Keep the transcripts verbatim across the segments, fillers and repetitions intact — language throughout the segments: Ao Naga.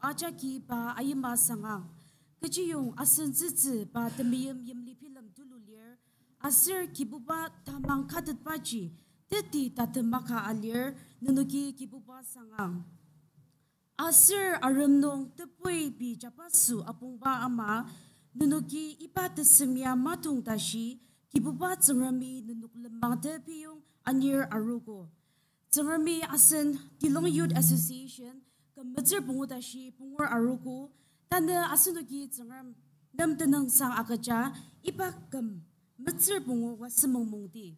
ajaki pa ayima sangang. Kechiyong asen tsütsü pa temeim yimli bilem tulu lir, aser Kibuba tamang katetbaji teti tatem maka alir, nenoki Kibuba sangang. Aser arem nung tebui pei jabaso apongba ama, nenoki iba tesem ya matong tashi, Kibuba Tsüngremi nenok lenmang tepiyong anir arogo. Tsüngremi asen Dilong Youth Association küm metsür pungu tashi pungur arogo, tanü asenoki Tsüngrem nem tenüngsang agüja, iba küm metsür pungu wasemong mongdi.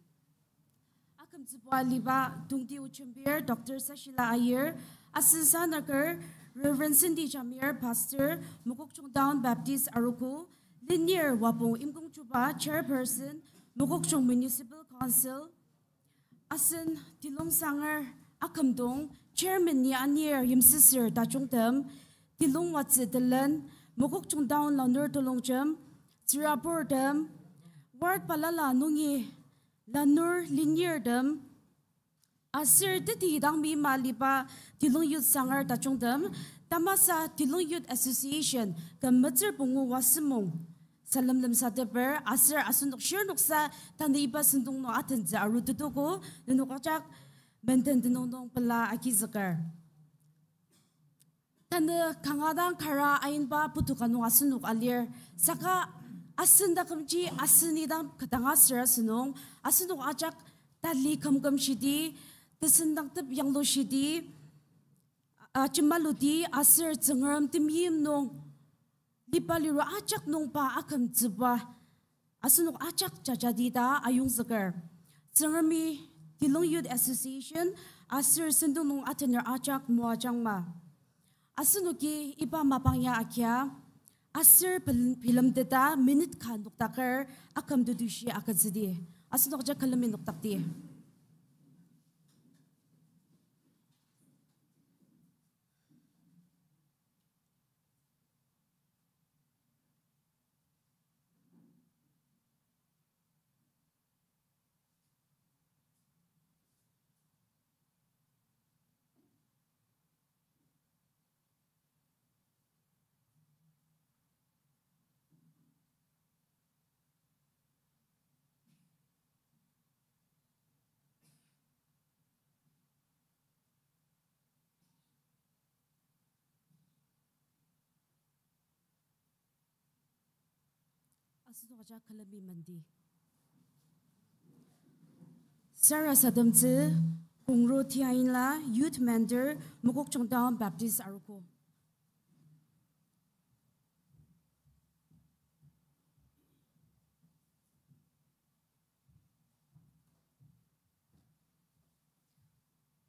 Akümtsüba aliba tongti ochembir Doctor Sashila Aier, asen sanaker Reverend Cindy Jamir, Pastor, Mokokchung Town Baptist Arogo, lenir Wapong Imkongchuba, Chairperson, Mokokchung Municipal Council, asen Dilong Sanger akümdong, Chairman ni anir yimsüsür tajungtem, Dilong Watsü Telen, Mokokchung Town lanur telongjem, tsüraburtem, ward balala nungi lanur lenirtem, aser teti dang meima aliba Dilong Youth Sanger tajungtem, tamasa Dilong Youth Association küm metsür pungu wasemong salem lemsateper, aser asenok shirnoksa tanü iba sentong nung atentsü arutetuko, nenok ajak menden tenüng nung pela agizüker. Tanü kanga dang kara ainba putu ka nung asenok alir, saka asen takümji asen idang kadanga ser asenung, asenok ajak tali kümküm shidi, tesendangtep yanglu shidi, a, jemaluti aser Tsüngrem temeim nung liba liru ajak nungba akümtsüba asenok ajak jajadi ta ayongzüker. Tsüngremi Dilong Youth Association aser sentong nung atener ajak moajangma. Asenoki iba mapang ya akia, aser bil-, bilemteta minute ka nokdaker aküm tetushi agütsüdi. Asenok ajak külemi nokdakdi. Asenok ajak külemi mendi. Sarasademtsü, Kongro Tiainla, Youth Mentor, Mokokchung Town Baptist Arogo.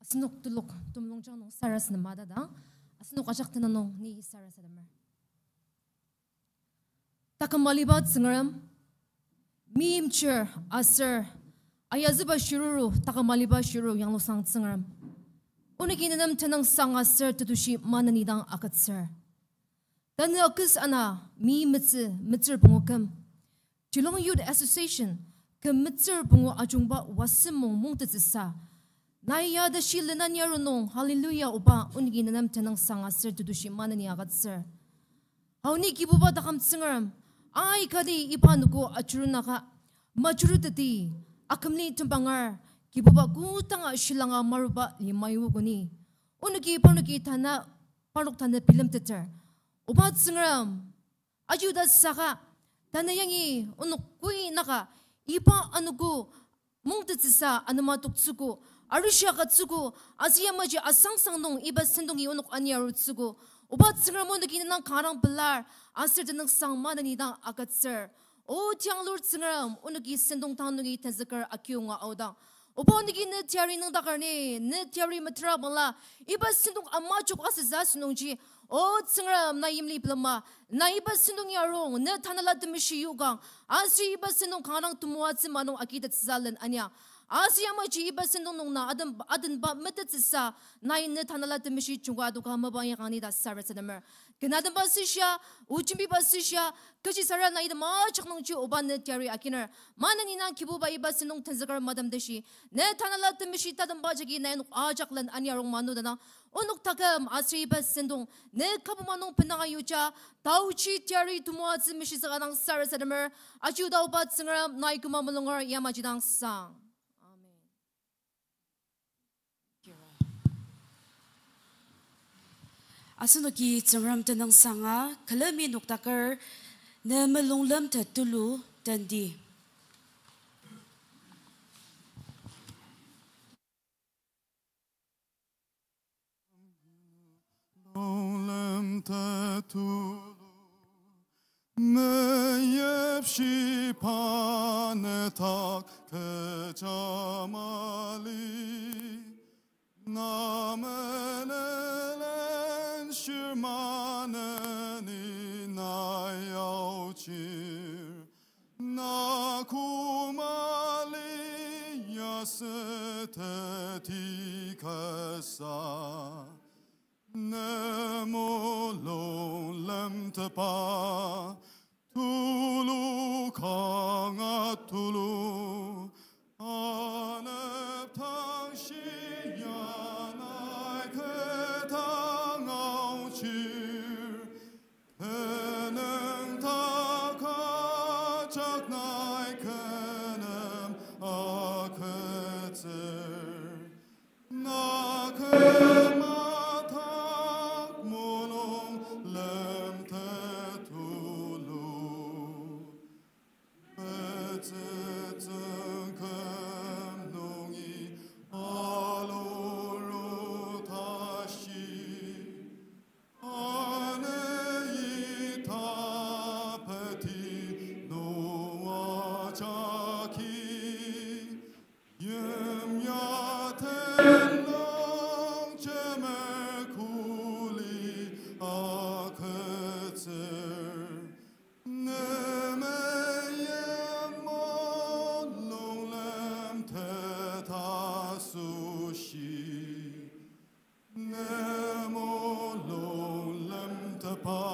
Asenok telok temulungjang nung sarasadema tata, asenok ajak tenüng nung ni sarasademer. Taküm aliba Tsüngrem, meimchir aser ayazüba shiruru, taküm aliba shiru yanglusang Tsüngrem, onoki nenem tenüngsang aser tetushi maneni dang agütsür. Tanü August ana, meimetsü, metsür pungu küm, Dilong Youth Association küm metsür pungu ajungba wasemong mongtetsüsa, nai ya tashi lenani aru nung, hallelujah, oba, onoki nenem tenüngsang aser tetushi maneni agütsür. Aoni Kibuba taküm Tsüngrem, aikati iba anogo ajurunaka, majuruteti, akümli tembanger, Kibuba kodanga shilanga maruba limai okoni. Onoki parnoki tanü, parnok tanü bilemteter. Oba Tsüngrem, ajuda saka, tanü yangi onok koi naka, iba anogo mongtetsüsa anema toktsüogo, arishi agütsüogo, aser yamaji asangsang nung iba sentong ya onok ani arutsüogo. Oba Tsüngrem, onoki nenang kanga dang pelar, aser tenüngsang maneni dang agütsür. O tianglur Tsüngrem, onoki sentong tang nungi tenzüker akiyonga aodang, oba onoki ne teyari nüngdaker ni, ne teyari metera bangla, iba sentong amajok asütsü asünungji, O Tsüngrem, na yimli bilema, na iba sentong ya arung, ne Tanela Temeshi yokang, aser iba sentong kanga dang temoatsü ma nung agitettsüsa len ania. Aser yamaji iba sentong nung na aden-, adenba metettsüsa, nai ne Tanela Temeshi chungka adoka mapa inyakang ni ta sarasademer. Ken adenba süshia, o jembiba süshia, kechi sara nai item ajak nungji oba ne teyari akiner. Maneni na Kibuba iba sentong tenzüker madam tashi. Ne Tanela Temeshi tatemba jagi nai onok ajak len ania rong manu dana. Onok taküm aser iba sentong, ne kübok manung benanga yuja, taochi teyari temoatsü meshitsü ka dang sarasademer, aji oda oba Tsüngrem nai küma mulunger yamaji dang sang. Amen. Asenoki Tsüngrem tenüngsanga, külemi noktaker, Ne mulung lemtet tulu tendi. Lung lemtet tulu, meyipshiba ne dak kecha mali. Na menelen shir maneni nai aochir, na kü mali ya süteti kasa. Ne mulung lemtetba tulu kanga tulu, anepdang shia nai kü dang aochir, kü nüng dak ajak nai kü nem agütsür. Na kü madak mulung lemtet tulu, petsütsüng küm nungi aluru tashi. Anei tapeti nua jagi, yimya tenlong jemer kuli agütsür. Ne meyim mulung lemtet asoshi. Ne mulung lemtetba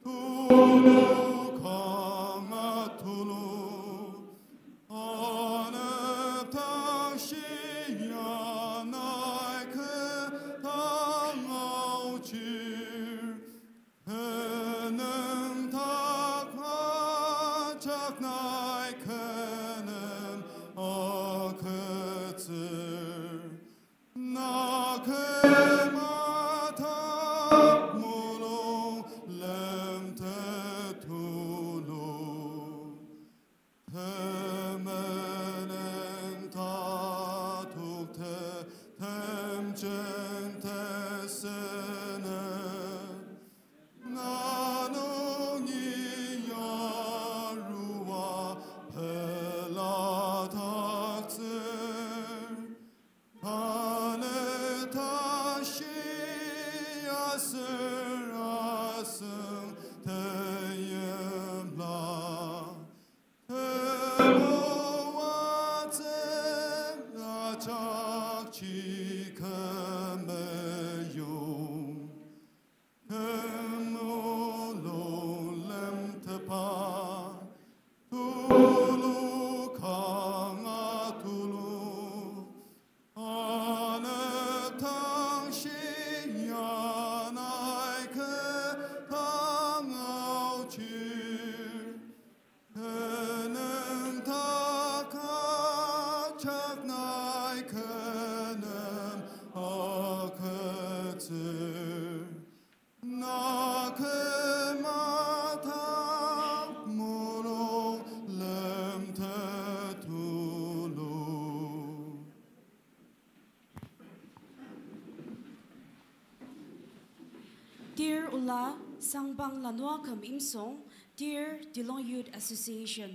tulu kanga tulu, anepdang shia nai kü dang aochir, kü nüng dak ajak nai kü nem agütsür. Na kü madak mulung lemtet tulu, temenen tatok te temjen tesünen, na nungi arua peladaktsür. Tanü tashi aser asüng teimla, temoatsü ajak ji kü meyong. Kü mulung lemtetba tulu kanga tulu, anepdang shia nai kü dang aochir, kü nüng dak ajak nai kü nem agütsür. Na kü madak mulung lemtet tulu. Tir ola sangbang lanua küm imsong, Tir Dilong Youth Association.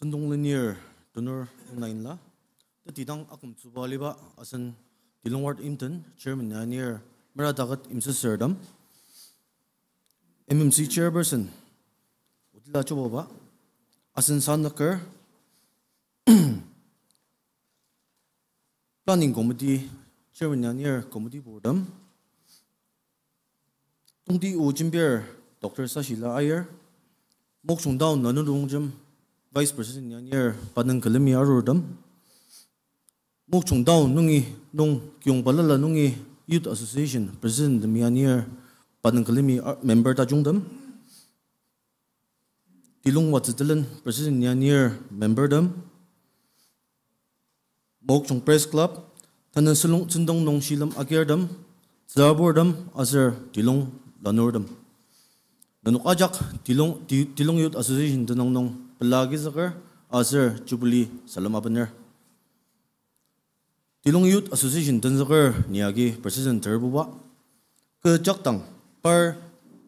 Sentong lenir tenur nung inla. Tetidang akümtsüba aliba asen Dilong Ward imten chairman anir merataket imsüsürtem. M M C chairperson Otila Chobaba, asen sanüker Planning Committee chairman anir committee burtem. Tongti o jembir Doctor Sashila Aier, Mokokchung Town Lanur Longjam Vice President anir pa nung külemi arurtem. Mokokchung Town nungi nung kiyong balala nungi Youth Association President temi anir pa nung külemi a-, member tajungtem. Dilong Watsü Telen President anir membertem. Mokokchung Press Club, tanü Sentong, Sentong nung shilem agirtem, tsüraburtem, aser Dilong lanurtem. Nenok ajak Dilong, Di-, Dilong Youth Association tenüng nung pela agizüker, aser Jubilee salem abener. Dilong Youth Association tenzüker ni agi President terbuba, kü jakdang par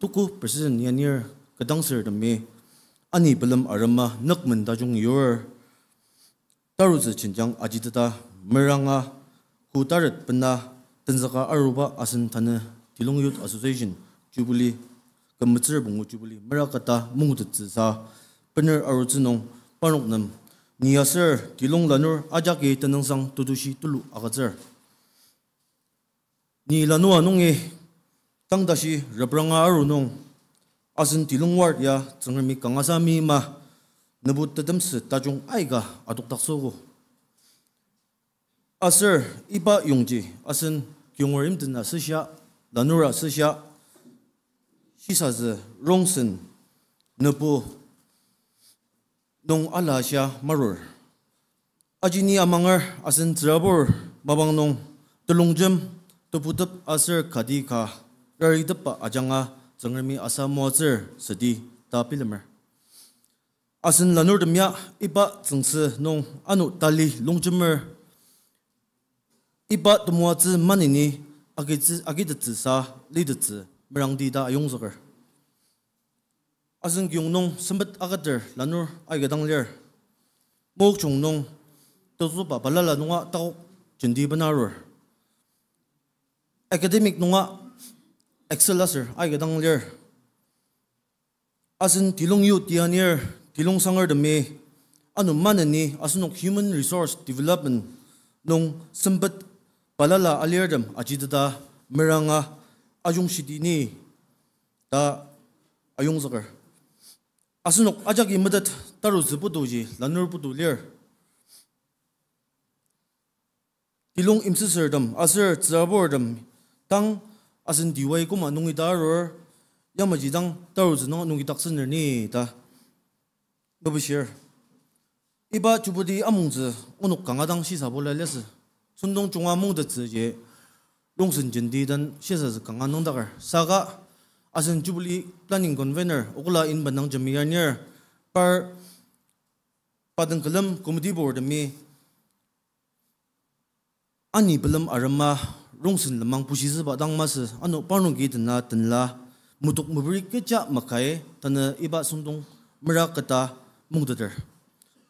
tuku President anir kü dangsertemi ani pelem arema nükmen tajung yur, tarutsü jenjang ajiteta meranga ku taret bena tenzüka aruba asen tanü Dilong Youth Association Jubilee, kümetsür pungu Jubilee meraketa mungtettsüsa bener arutsü nung parnok nem ni aser Dilong lanur ajaki tenüngsang tetushi tulu agütsür. Ni lanua nungi tang tashi repranga aru nung asen Dilong Ward ya Tsüngremi kangasa meima nübu tetemsü tajung aika adokdaktsüogo. Aser iba yongji asen kiyonger imtena süshia, lanura süshia, shisatsü rongsen nübu nung ala shia marur. Aji ni amanger asen tsürabur mapang nung telongjem, tebutep aser kati ka raritepba ajanga Tsüngremi asa moatsür südi ta bilemer. Asen lanurtem ya iba tsüngsü nung ano tali longjemer, iba temoatsü maneni agitsü, agitettsüsa litettsü merangdi ta ayongzüker. Asen kiyong nung sempet akater lanur aika dang lir. Mokokchung nung tezüba balala nunga takok jenti bena arur. Academic nunga excel aser aika dang lir. Asen Dilong Youth ya anir, Dilong Sangertemi, ano maneni asenok human resource development nung sempet balala alirtem ajiteta meranga ayongshidi ni ta ayongzüker. Asenok ajaki metet tarutsü putuji lanur putu lir. Dilong yimsüsürtem aser tsüraburtem tang asen diwai koma nungi ta arur, yamaji dang tarutsü nung nungi taktsüner ni ta mepishir. Iba Jubilee amungtsü onok kanga dang shisabola liasü. Sentong junga mungtettsüji rongsen jenti den shisatsü kanga nüngdaker. Saka asen Jubilee Planning Convener Okola Inba nang jembi anir par pa den külem committee board temi ani pelem arema rongsen lenmang pushitsüba dang masü ano parnoki tena tenla mutuk meperi kecha makai tanü iba sentong mera keta mungteter.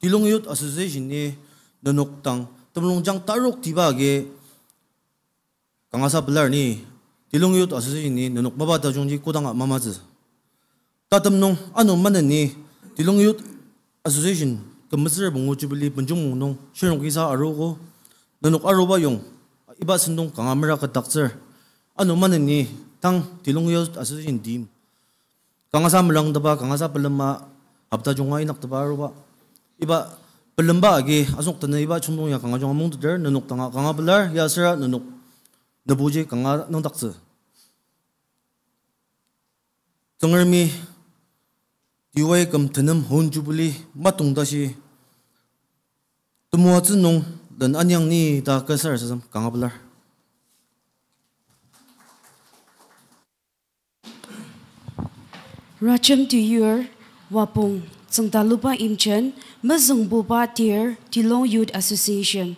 Dilong Youth Association-i nenok dang temulungjang tarok tiba agi kangasa pelar ni, Dilong Youth Association-i nenok mapa tajungji kodanga mamatsü. Tatem nung ano maneni Dilong Youth Association kümetsür pungu Jubilee benjongmung nung shirnok kisa aruogo, nenok aruba yong iba sentong kanga mera ketaktsür. Ano maneni tang Dilong Youth Association team kangasa merangteba, kangasa pelema, hopta junga inyakteba aruba. Iba pelemba agi asenok tanü iba chungdong ya kanga junga mungteter, nenok danga kanga pelar, ya süra nenok nübuji kanga nüngdaktsü. Tsüngremi tiwai küm tenem hon Jubilee matong tashi temoatsü nung den anyang ni ta kü sarasadem kanga pelar. Rachem teyur, wapong, tsüngdaluba imchen, mezüngbuba tir, Dilong Youth Association.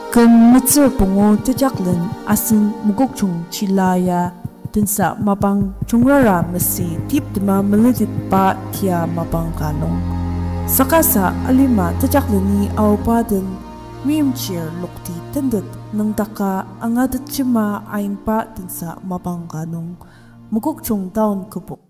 Küm metsür pungu tejaklen asen Mokokchung chila ya tensa mapang chungrara mesü tip tema meletitba tia mapang ka nung. Saka sa alima tejakleni aoba den meimchir lokti tentet nüngdaka angatetjema ainba tensa mapang ka nung. Mokokchung town kübok.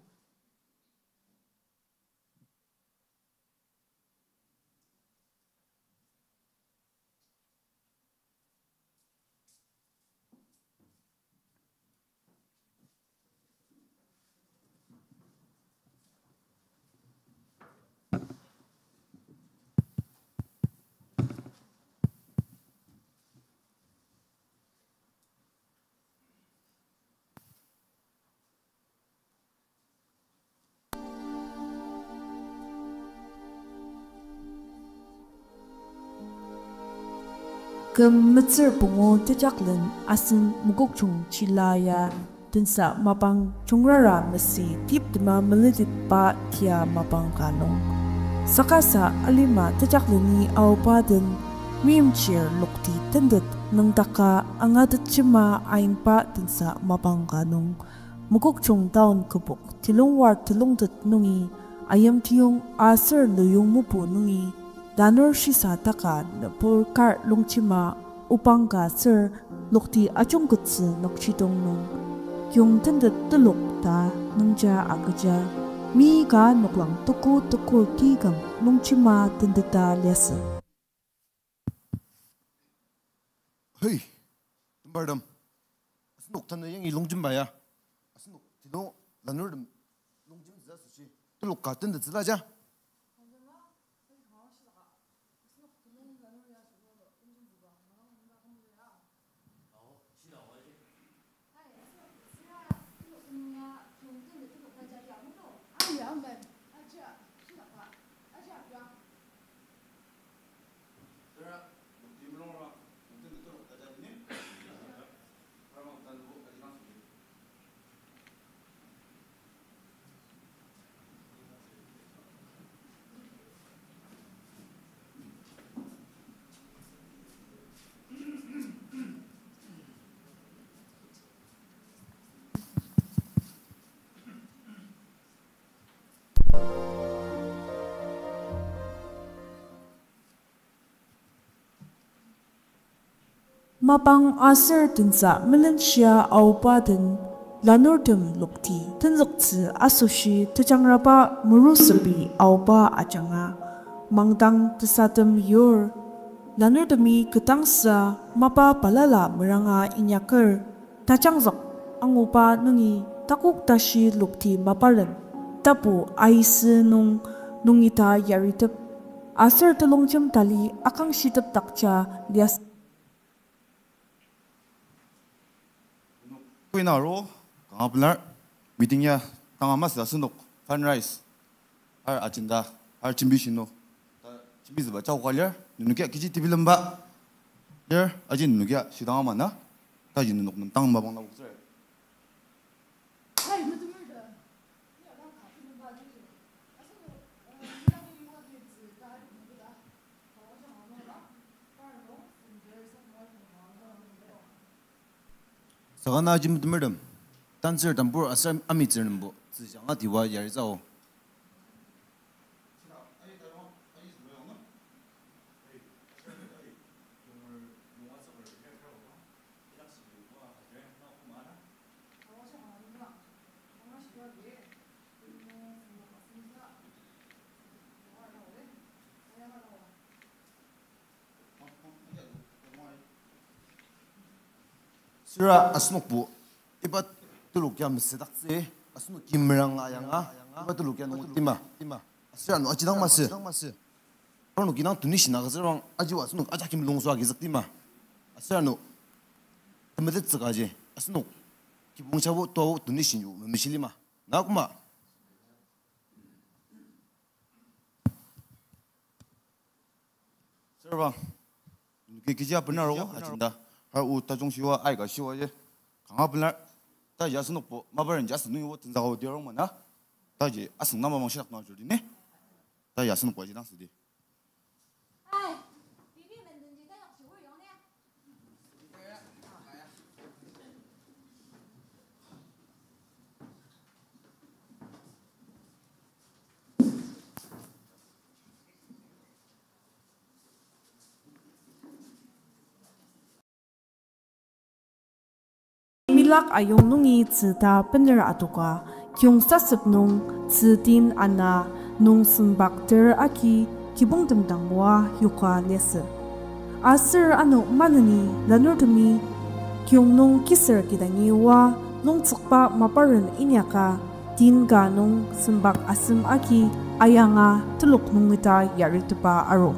Küm metsür pungu tejaklen asen Mokokchung chila ya tensa mapang chungrara mesü tip tema meletitba tia mapang ka nung. Saka sa alima tejakleni aoba den meimchir lokti tentet nüngdaka angatetjema ainba tensa mapang ka nung. Mokokchung town kübok Tilongwar Tilongtet nungi ayimtiyong aser luyong mupu nungi lanur shisa taka nübur kar longjema opang ka aser lokti ajungkettsü nokjidong nung. Kiyong tentet telok ta nungja agüja. Mi ka noklang tuku tukur kiküm longjema tenteta liasü. Hey, tembartem. Asenok tanü yangi longjemba ya. Asenok tilong lanurtem longjemtsü asoshi telok ka tentettsüla ja. Mapang aser tensa melenshia aoba den lanurtem lokti tenzüktsü asoshi tejangraba merusübi aoba ajanga mangdang tesatem yur. Lanurtemi ketdangsüa mapa balala meranga inyaker. Tajangzük anguba nungi takok tashi lokti maparen tapu aisü nung nungita yaritep aser telongjem tali akangshitep dakja liasü. Koi naro, kanga pelar, meeting ya tanga masü asenok, fundraise, har agenda, har jembi shinu, ta jembizüba jao ka lir, nenokia kechi tebilemba lir, aji nenokia shidang ama na, taji nenok nem tang mapang na oktsür. Saka na aji metemertem, tantsür tambur aser amitsür nembo tzüjang atiwa yaritsü o. Süra asenokbo iba telok ya mesüdaktsü, asenok ki meranga ayanga, iba telok ya nung tima. Asüra ano aji dang masü. Parnok ki dang donation agütsürang ajiba asenok ajak kim longso agizük tima. Asüra ano temetettsü kaji asenok kibong chabo tuabo donation yu memeshilima. Na koma. Sir bang, nenoki kechi abener o, agenda. Har o tajung shiwa, aika shiwa ji. Kanga bener, ta ya asenokbo, maparen ji asenok nungi o tenzüka o dirong ma na. Ta ji aseng nama mangshilak na jodi ne. Ta ya asenokbo ji dang südi. Ai, bibi menden ji ta yak shiwa yong ne. Lak ayong nungi tzü ta bener adoka, kiyong sasep nung tzü tin ana nung süngbak ter agi kibongtem dang oa yoka liasü. Aser ano maneni lanurtemi kiyong nung kiser kidangi oa longtsükba maparen inyaka tin ka nung süngbak asem agi ayanga telok nungi ta yaritepa aru.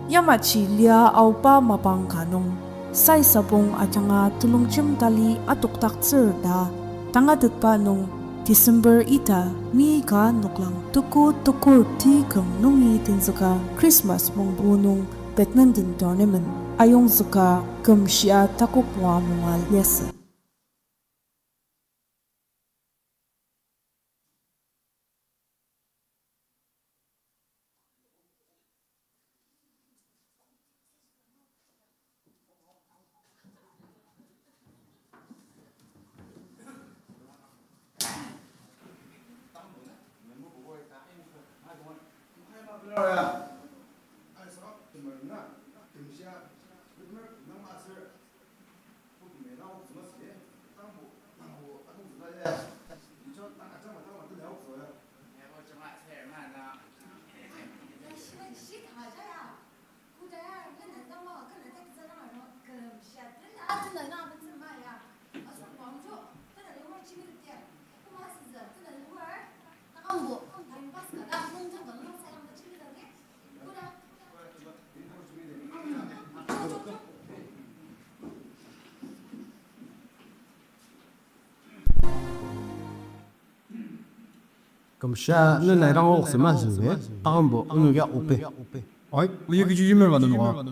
Yamaji lia aoba mapang ka nung, sai sabong ajanga telongjem tali atokdaktsür ta tangatetba nung, December ita mi ka noklang tuku tukur ti küm nungi tenzüka Christmas mongbu nung badminton tournament ayongzüka küm shia takok ngua munga liasü. Kümsha nena irang oksema züwe, takambo onok ya ope. Ai, oya kechi yimer ba nenoka.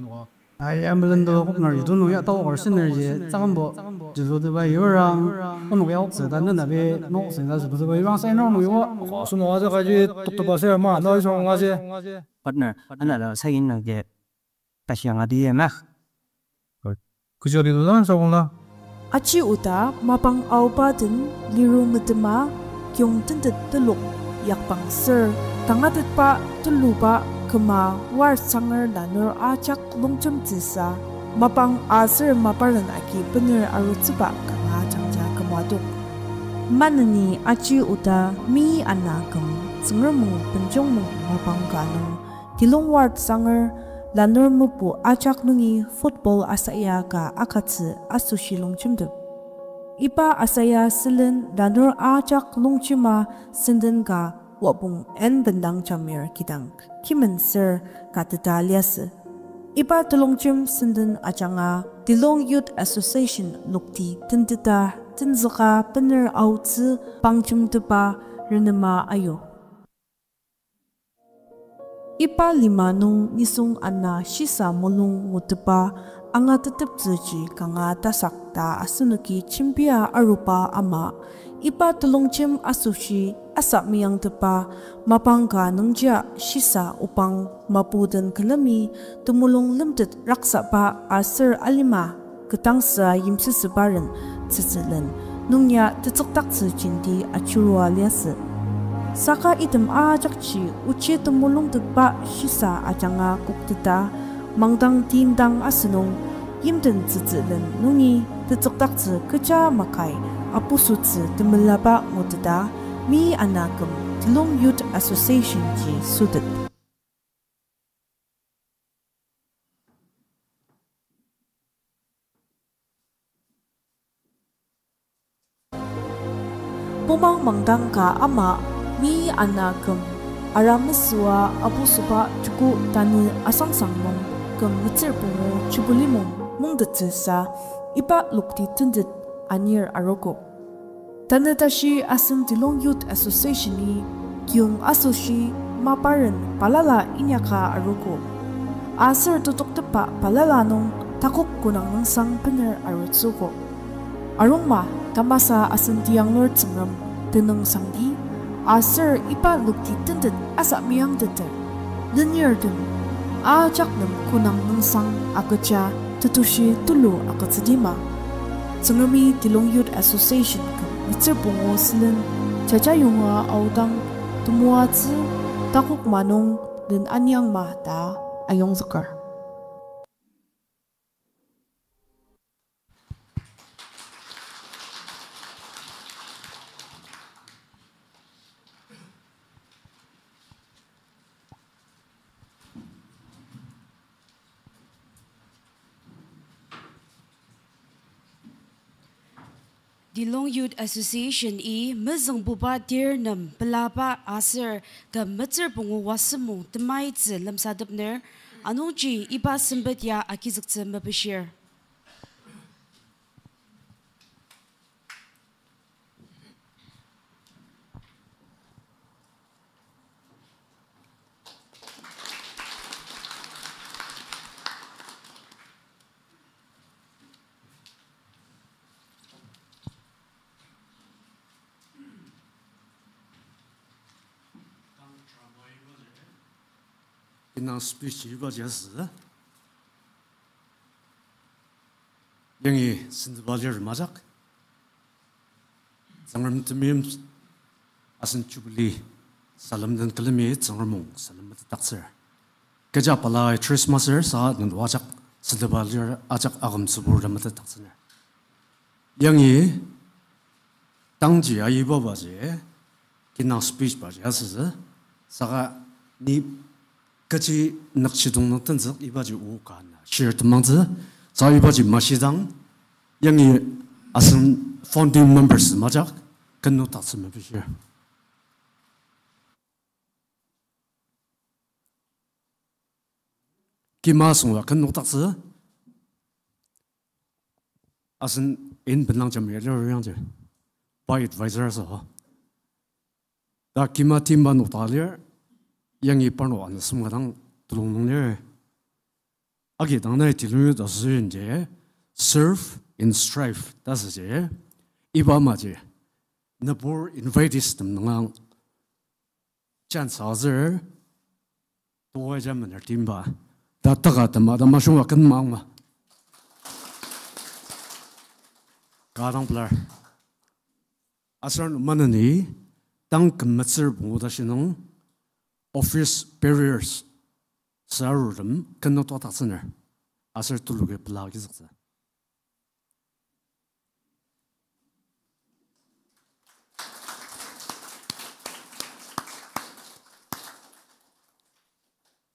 Ai, ambulance do kok nar yitu nung ya tao kar siner ji, takambo jizo teba yorang, onok ya okse ta nena be, nok se ta jizo teba yorang sa inor nung yo. Ko, sunu aja kaji, tuk teba se ma, na isong ngaji. Partner, ana la sa yin nang ke. Tashi ang adi ya na. Kujali dodan sa kong la. Aji oda mapang aoba den liru metema kiyong tentet telok yakbang ser tangatetba teluba küma war sanger lanur ajak longjem tsüsa mapang aser maparen agi bener arutsüba kanga jangja kümadok. Maneni aji oda mi ana küm Tsüngrem o benjong nung mapang ka nung Dilong ward sanger lanur mepu ajak nungi football asaya ka akatsü asoshi longjemtep. Iba asaya sülen lanur ajak longjema senden ka wapong en bendang jamir kidang kimen ser ka teta liasü. Iba telongjem senden ajanga Dilong Youth Association lokti tenteta tenzüka bener aotsü pangjemtepa renema ayu. Iba lima nung nisung ana shisa mulung ngutepa angateteptsüji kanga tasak ta asenoki jembia aruba ama, iba telongjem asoshi asa meyangtepa mapang ka nungjia shisa opang mapu den külemi temulung lemtet raksaba aser alima ketdangsüa yimsüsübaren tsütsülen nungya tetsükdaktsü jenti achirua liasü. Saka item ajakji ochi temulungtetba shisa ajanga kokteta mangdang tindang asünung yimten tsütsülen nungi tetsükdaktsü kecha makai apusutsü temelaba nguteta mi ana küm Dilong Youth Association ji sütet. Bumang mangdang ka ama mi ana küm ara mesüa apusuba joko tanü asangsang nung küm metsür pungu Jubilee mung mungtettsüsa iba lokti tentet anir arogo. Tanü tashi asen Dilong Youth Association-i kiyong asoshi maparen balala inyaka arogo. Aser tetoktepba balala nung takok konang nüngsang bener arutsüogo. Arungma tamasa asen tiyanglur Tsüngrem tenüngsangdi, aser iba lokti tentet asa meyangteter. Lenirtem ajak nem konang nüngsang agüja tetushi tulu agütsüdima. Tsüngremi Dilong Youth Association küm metsür pungu sülen jajayonga aodang temoatsü takok ma nung len aniangma ta ayongzüker. Dilong Youth Association-i mezüngbuba tir nem pelaba aser küm metsür pungu wasümung temaitsü lemsatepner, anungji iba sempet ya agizüktsü mepishir. Indang speech ibaji asü. Yangi sendaba lir majak. Tsüngrem temeim asen Jubilee salem den külemi Tsüngrem mung salem metetdaktsür. Kecha pala Christmas er sa nung ajak sendaba lir ajak akümtsübur ta metetdaktsüner. Yangi tangji aibabaji, kinang speech baji asütsü, saka ni kechi nükjidong nung tenzük ibaji o ka na shir temangtsü, sa ibaji mashidang, yangi asen founding members majak, ken nokdaktsü mepishir. Kima asünga ken nokdaktsü. Asen in benang jam ya lir yangji. Pa advisor asü. Ta kima timba nokdak lir, yangi parnok anasem ka dang telung nung lir. Agi dang nai Dilong Youth Association ji, serve and strive ta süji. Iba amaji, nübur invitees tem nungang chance azür, toa ja mener timba. Ta taka tema ta mashunga ken mangma. Ka dang pelar. Aser maneni, tang küm metsür pungu ta shinung, office bearers, sa arurtem, ken nokdaktsüner. Aser tuluki pela agizüktsü.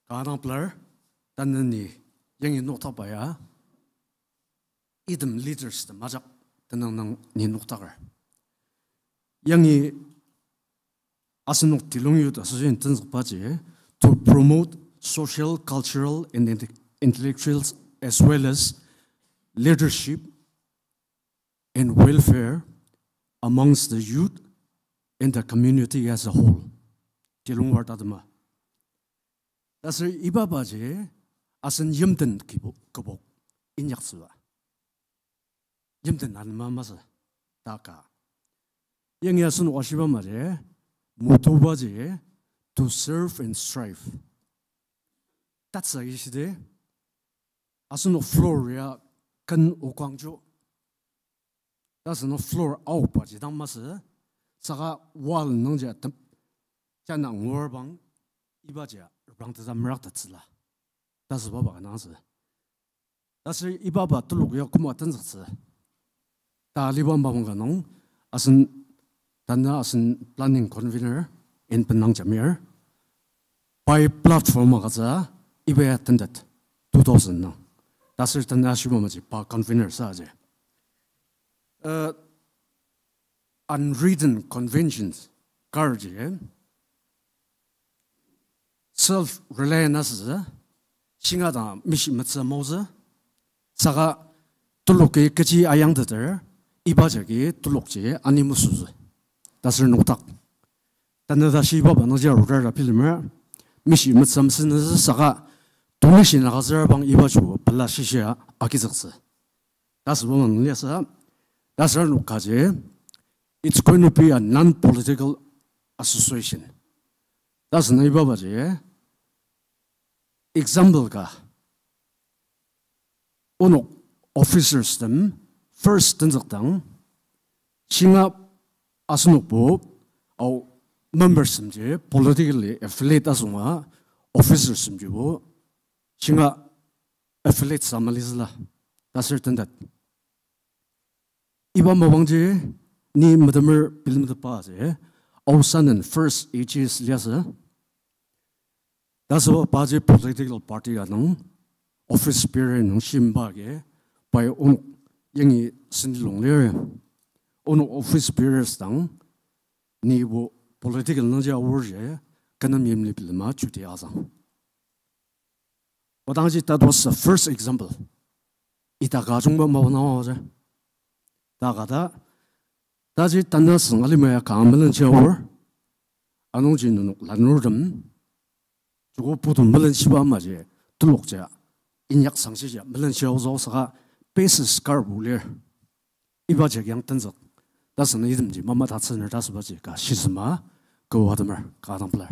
Ka dang pelar, tanü ni yangi nokdakba ya, item leaders tem ajak tenüng nung ni nokdaker. Yangi asenok Dilong Youth Association tenzükbaji to promote social, cultural, and inte-, intellectuals as well as leadership and welfare amongst the youth and the community as a whole. Dilongwar tatema. Taser ibabaji asen yimten kibo-, kübok inyaktsüba. Yimten anema masü ta ka. Yangi asenok ashiba maji, motobaji to serve and strive. Tatsü ishide, asenok floor ya ken okangjo. Tasenok floor aobaji dang masü, saka wall nungji tem-, jana ngurbang ibaji reprangteta meraktettsüla. Tasüba ba ka nangzü. Taser ibaba telok ya koma tenzüktsü. Ta aliba mapang ka nung, asen, tanü asen planning convener, in benang jamir. Pai platform agütsü, iba ya tentet, two thousand nung. Taser tanü ashiba maji pa convener sa aji. Uh, unwritten conventions, karji, self-reliant asütsü, shinga dang mishi metsü maotsü, saka teloki kechi ayangteter, iba jagi telokji ani mesütsü. Taser nokdak. Tanü tashi iba ba nungji arutar ta bilemer, mishi metsü mesünütsü saka donation agütsür bang iba ju pela shishia agizüktsü. Tasüba ma nung liasü, taser nok kaji, it's going to be a non-political association. Tasü na iba baji, example ka, onok officers tem first tenzükdang, shinga asenokbo, au members temji politically affiliate asünga officers temjibo, shinga affiliate sa malizüla, taser tentet. Iba mapangji, ni metemer bilemtetba aji, Aosanen first A G S liasü. Tasüba paji political party ka nung, office bearer nung shimba agi, pai onok yangi sendilong lir. onok office bearers dang, nibo political nungji aor ji, kü nem yimli bilema chuti azang. Odangji that was the first example. Ita ka jungba mapang nung aja. Ta ka ta, taji tanü süng alima ya ka melenshi aor. Anungji nenok lanurtem. Joko putu melenshiba maji, telokja, inyak sangshija, melenshi aotsü saka basis kar bu lir. Iba jagi yang tenzük. Tasüna itemji mama tatsüner tasübaji ka shisema, ka watemer, ka dang pelar.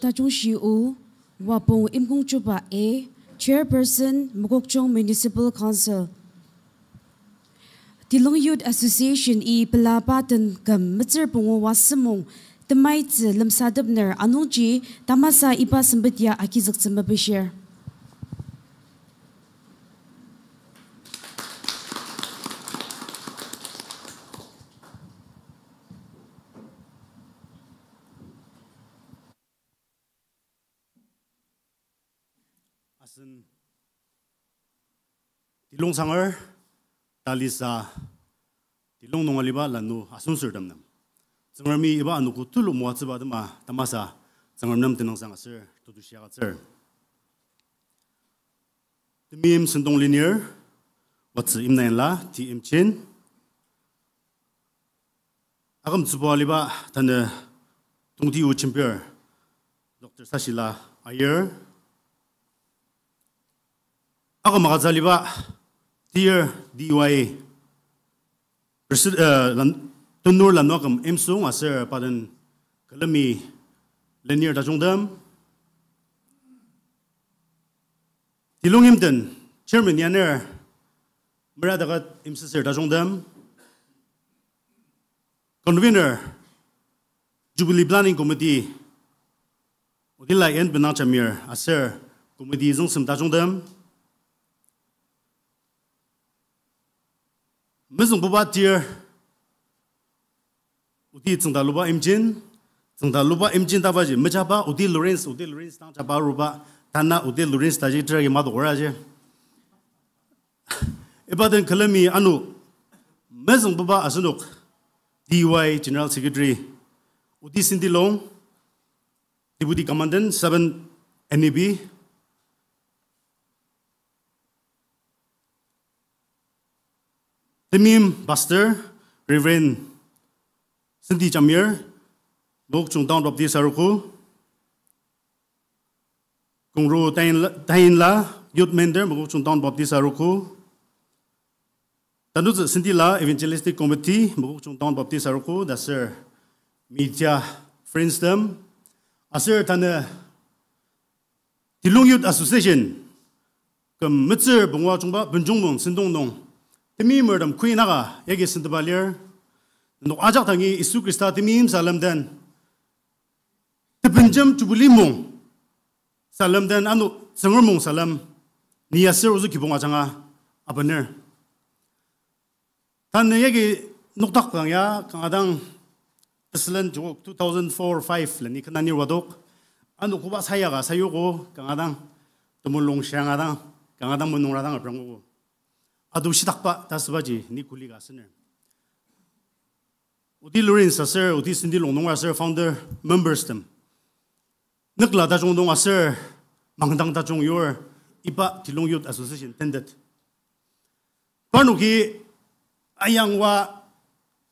Tajungshi o, Wapong Imkongchuba A, Chairperson, Mokokchung Municipal Council. Dilong Youth Association-i pelaba den küm metsür pungu wasümong temaitsü lemsatepner anungji tamasa iba sempet ya agizüktsü mepishir. Asen Dilong Sanger, talisa, Dilong nung aliba lanu asüngsertem nem, Tsüngremi iba anogo tulu moatsüba atema tamasa Tsüngrem nem tenüngsang aser tetushi agütsür. Temeim sentong lenir, Watsü Imnainla, T M Chin. Akümtsüba aliba tanü tongti o jembir, Doctor Sashila Aier. Aküm agütsü aliba tir D Y, Presid-, eh, lan-, tenur lanur aküm imsung aser pa den külemi lenir tajungtem. Dilong Imden chairman yaner meradakat imsüsür tajungtem. Convener, Jubilee Planning Committee, Odila N Benang Jamir aser committee züngsem tajungtem. Mezüngbuba tir, Odi Tsüngdaluba Imjin, Tsüngdaluba Imjin tabaji mejaba, Odi Lawrence, Odi Lawrence dang jaba aruba, tanü Odi Lawrence taji teragi madokora ji. Iba den külemi ano mezüngbuba asenok D Y General Secretary, Odi Sindilong, Deputy Commandant, seven N A B, Temeim Pastor, Reverend Cindy Jamir, Mokokchung Town Baptist Arogo, Kongru Tainla, Tainla, Youth Mentor, Mokokchung Town Baptist Arogo, Tanuzü Sindila, Evangelistic Committee, Mokokchung Town Baptist Arogo, ta aser media friends tem, aser tanü Dilong Youth Association, küm metsür pungu ajungba benjongmung sentong nung, temeimertem kuinaka yagi sentepa lir, nenok ajak dangi Yisu Khrista temeim salem den, tebenjem Jubilee mung salem den ano Tsüngrem mung salem, ni aser ozü kibong ajanga abener. Tanü yagi nokdak dang ya kanga dang tesülen joko two thousand four five leni kena nirwadok. Ano koba sayaka sayoko kanga dang temulung shianga dang, kanga dang menungra dang aprangogo. Ado shitakba ta asübaji ni kuli ka asener. Odi Lawrence aser, Odi Sindilong nung aser founder members tem, nükla tajung nung aser mangdang tajung yur iba Dilong Youth Association tentet. Parnoki ayangba,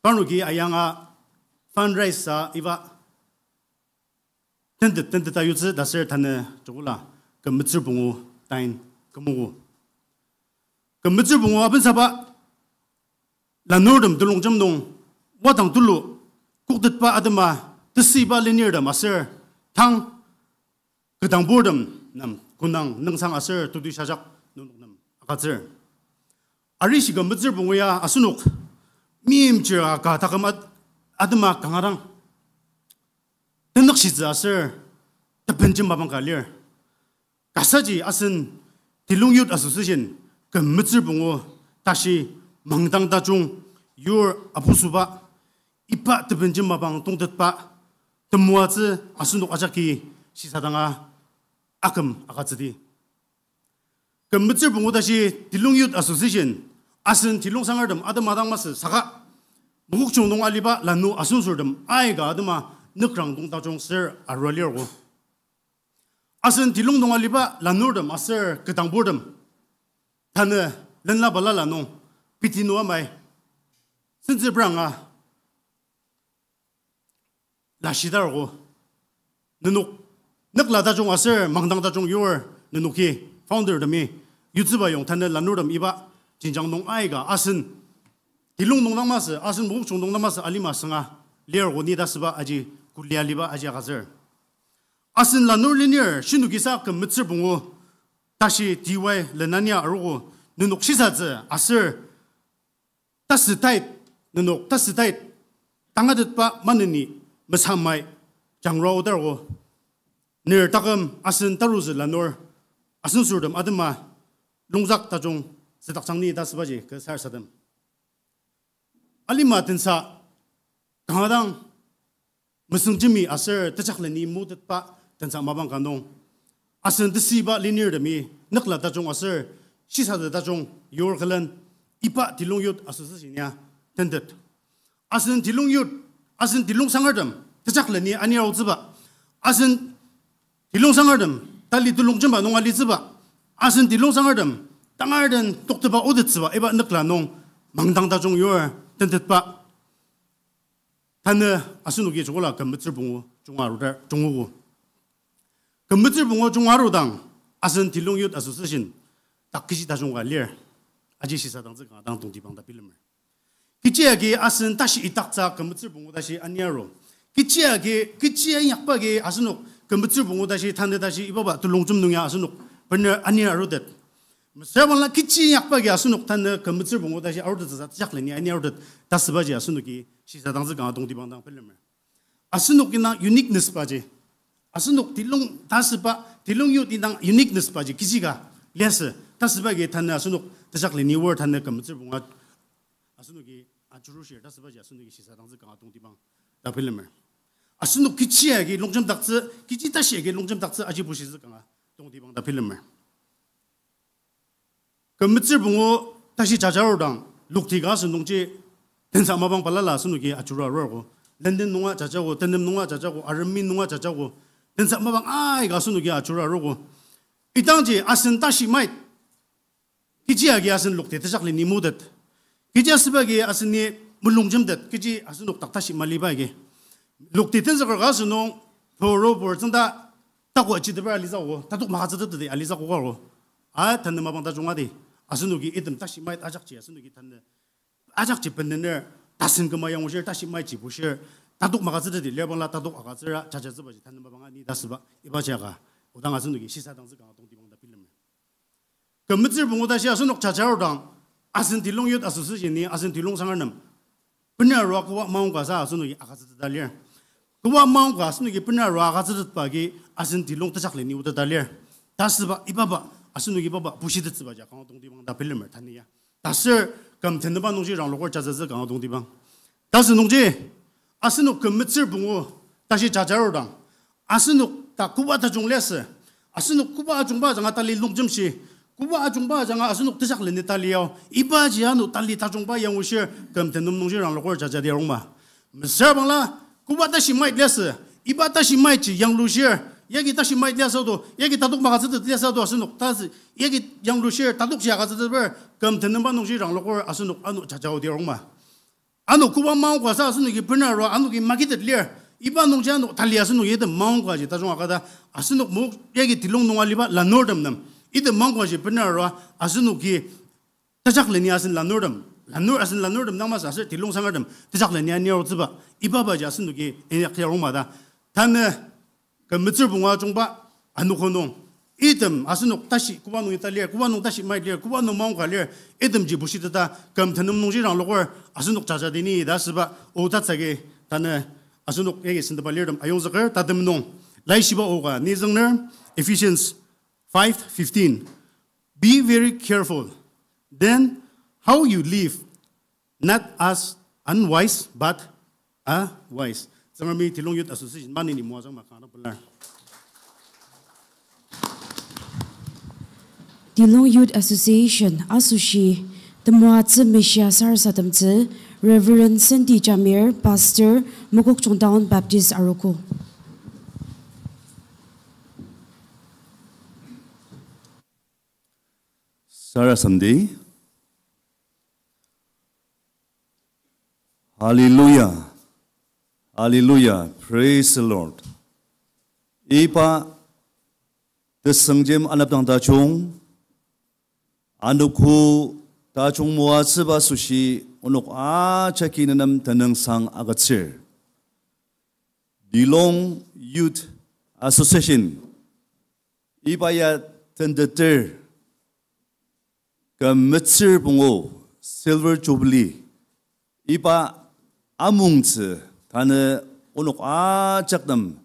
parnoki ayanga fundraise a iba tentet, tentet ayutsü ta aser tanü jokula küm metsür pungu tain kümogo. Küm metsür pungu abensaba lanurtem telongjem nung wadang tulu koktetba atema tesüiba lenirtem aser tang ketdangburtem nem konang nüngsang aser tetushi ajak nenok nem agütsür. Arishi küm metsür pungu ya asenok meimchir ka taküm at-, atema kanga dang tenükshitsü aser tebenjem mapang ka lir. Kasaji asen Dilong Youth Association küm metsür pungu tashi mangdang tajung yur apusuba iba tebenjem mapang tongtetba temoatsü asenok ajaki shisadanga aküm agütsüdi. Küm Metsür Pungu tashi Dilong Youth Association, asen Dilong sangertem atema dang masü saka, Mokokchung nung aliba lanur asensurtem aika atema nükrang dong tajung sür arua lirgo. Asen Dilong nung aliba lanurtem aser ketdangburtem, tanü lenla balala nung, piti nua mai, sentsü pranga, lashidargo. Nenok nükla tajung aser mangdang tajung yur nenoki foundertemi yutsüba yong tanü lanurtem iba jenjang nung aika asen Dilong nung dang masü, asen Mokokchung nung dang masü alima sünga lirgo ni ta asüba aji kulia liba aji agütsür. Asen lanur lenir shinoki sa Küm Metsür Pungu tashi T Y lenania arogo, nenok shisatsü aser tasü tait, nenok tasü tait tangatetba maneni mesamai jangrua odargo. Ner taküm asen tarutsü lanur asensurtem atema longzak tajung südakjang ni ta asübaji kü sarasadem. Alima tensa kanga dang mesengjemi aser tejakleni motetba tensa mapang ka nung, asen tesüiba lenirtemi nükla tajung aser shisatsü tajung yur külen iba Dilong Youth Association ya tentet. Asen Dilong Youth, asen Dilong sangertem tejakleni anir aotsüba, asen Dilong sangertem tali telongjemba nung alitsüba, asen Dilong sangertem tangar den tokteba otettsüba iba nükla nung mangdang tajung yur tentetba. Tanü asenoki jokola Küm Metsür Pungu junga arudar jungogo. Küm Metsür Pungu junga arudang asen Dilong Youth Association dak kechi tajung ka lir, aji shisadangtsü kanga dang tongtibang ta bilemer. Kechi agi asen tashi itaktsü Küm Metsür Pungu tashi anir aru. Kechi agi, kechi inyakba agi asenok Küm Metsür Pungu tashi tanü tashi ibaba telongjem nung ya asenok bener anir arutet. Mesüra bangla kechi inyakba agi asenok tanü Küm Metsür Pungu tashi arutettsüsa tejakleni anir arutet ta asübaji asenoki shisadangtsü kanga tongtibang dang bilemer. Asenok indang uniqueness baji, asenok Dilong ta asüba, Dilong Youth indang uniqueness baji kechi ka liasü ta asüba agi tanü asenok tejakleni word tanü Küm Metsür Pungu asenoki ajurushir ta asübaji asenoki shisadangtsü kanga tongtibang ta bilemer. Asenok kechi agi longjemdaktsü, kechi tashi agi longjemdaktsü aji bushitsü kanga tongtibang ta bilemer. Küm Metsür Pungu tashi jaja arudang lokti ka asü nungji tensa mapang balala asenoki ajurua arurgo. Lenden nunga jajago, tenem nunga jajago, aremi nunga jajago, tensa mapang aika asenoki ajurua arugo. Idangji asen tashi mait, kechi agi asen lokti tejakleni motet. Kechi asüba agi asen ni mulungjemtet, kechi asenok dak tashi maliba agi. Lokti tenzüker ka asünung, poro pur tsüngda, tako achiteper alitsü ako, tatok magütsütetdi alitsü ako karo. A tanü mapang tajung adi, asenoki item tashi mait ajakji, asenoki tanü ajakji benener, tasen küma yanglushir, tashi maiji bushir, tatok magütsütetdi lir bangla tatok agütsüra jajatsübaji tanü mapang ani ta asüba, ibaji aka, odang asenoki shisadangtsü kanga tongtibang ta bilemer. Küm Metsür Pungu tashi asenok jaja arudang, asen Dilong Youth Association ni asen Dilong sangertem bener arua koba maongka sa asenoki agütsüteta lir. Koba maongka asenoki bener arua agütsütetba agi asen Dilong tejakleni oteta lir ta asüba ibaba, asenoki ibaba bushitettsübaji kanga tongtibang ta bilemer tanü ya. Taser küm tenüba nungji rangloker jajatsü kanga tongtibang. Tasü nungji, asenok Küm Metsür Pungu tashi jaja arudang, asenok ta koba tajung liasü, asenok koba ajungba ajanga tali longjemshi, koba ajungba ajanga asenok tejakleni tali yao, ibaji ano tali tajungba yanglushir küm tenüba nungji rangloker jajadi arungma. Mesüra bangla, koba tashi mait liasü, iba tashi maiji yanglushir, yagi tashi mait liasü do, yagi tatok magütsütet liasü do asenok, tasü, yagi yanglushir, tatokji agütsüteper, küm tenüba nungji rangloker asenok ano jaja odi arungma. Ano koba maongka sa asenoki bener arua anoki magitet lir. Iba nungji ano tali asenoki item maongkaji tajung akata asenok mok yagi Dilong nunga aliba lanurtem nem. Item maongkaji bener arua asenoki tejakleni asen lanurtem. Lanur asen lanurtem dang masü aser Dilong sangertem tejakleni anir aotsüba. Ibabaji asenoki inyak yarongma ta. Tanü Küm Metsür Pungu ajungba, anogo nung, item asenok tashi koba nung ita lir, koba nung tashi mait lir, koba nung maongka lir, itemji bushiteta küm tenüba nungji rangloker asenok jajadini ta asüba, o tatsüki tanü asenok yagi sendeba lirtem ayongzüker tatem nung, laishiba oka ni züngner, Ephesians five fifteen. Be very careful then how you live, not as unwise, but a wise. Tsüngremi Dilong Youth Association maneni moajangma kanga pelar. Dilong Youth Association asoshi temoatsü meshia sarasademtsü Reverend Sandy Jamir, Pastor, Mokokchung Town Baptist Arogo. Sarasademdi. Hallelujah. Hallelujah. Praise the Lord. Iba tesüngjem anepdang tajung, anogo tajung moatsüba asoshi onok ajaki nenem tenüngsang agütsür. Dilong Youth Association, iba ya tenteter küm metsür pungu, Silver Jubilee, iba amungtsü tanü onok ajak nem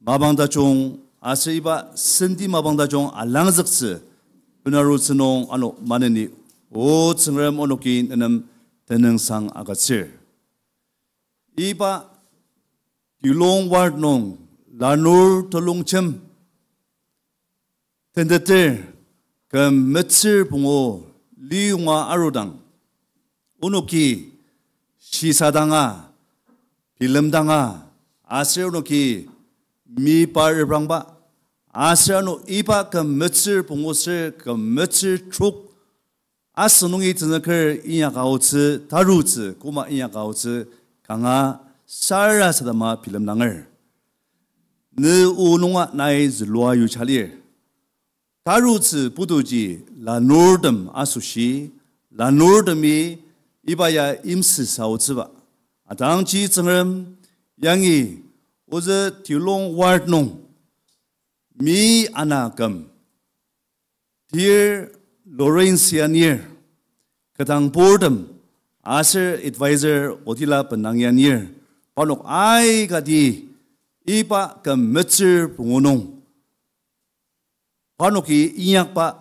mapang tajung, aser iba senti mapang tajung alangzüktsü benarutsü nung ano maneni, O Tsüngrem, onoki nenem tenüngsang agütsür. Iba Dilong ward nung lanur telongjem tenteter küm metsür pungu liyonga arudang, onoki shisadanga, bilemdanga, aser onoki mipa reprangba, aser ano iba küm metsür pungu ser küm metsür trok asünungi tenzüker inyaka aotsü, tarutsü koma inyaka aotsü kanga sarasadema bilemdanger. Ne o nunga nai zülua yuja lir. Tarutsü putuji lanurtem asoshi, lanurtemi iba ya yimsüsa aotsüba. Atangji Tsüngrem, yangi ozü Dilong ward nung mi ana küm, Dear Lawrence Yanir, ketdang purtem, aser advisor Odila Benang Yanir, parnok aikati iba küm metsür pungu nung parnoki inyakba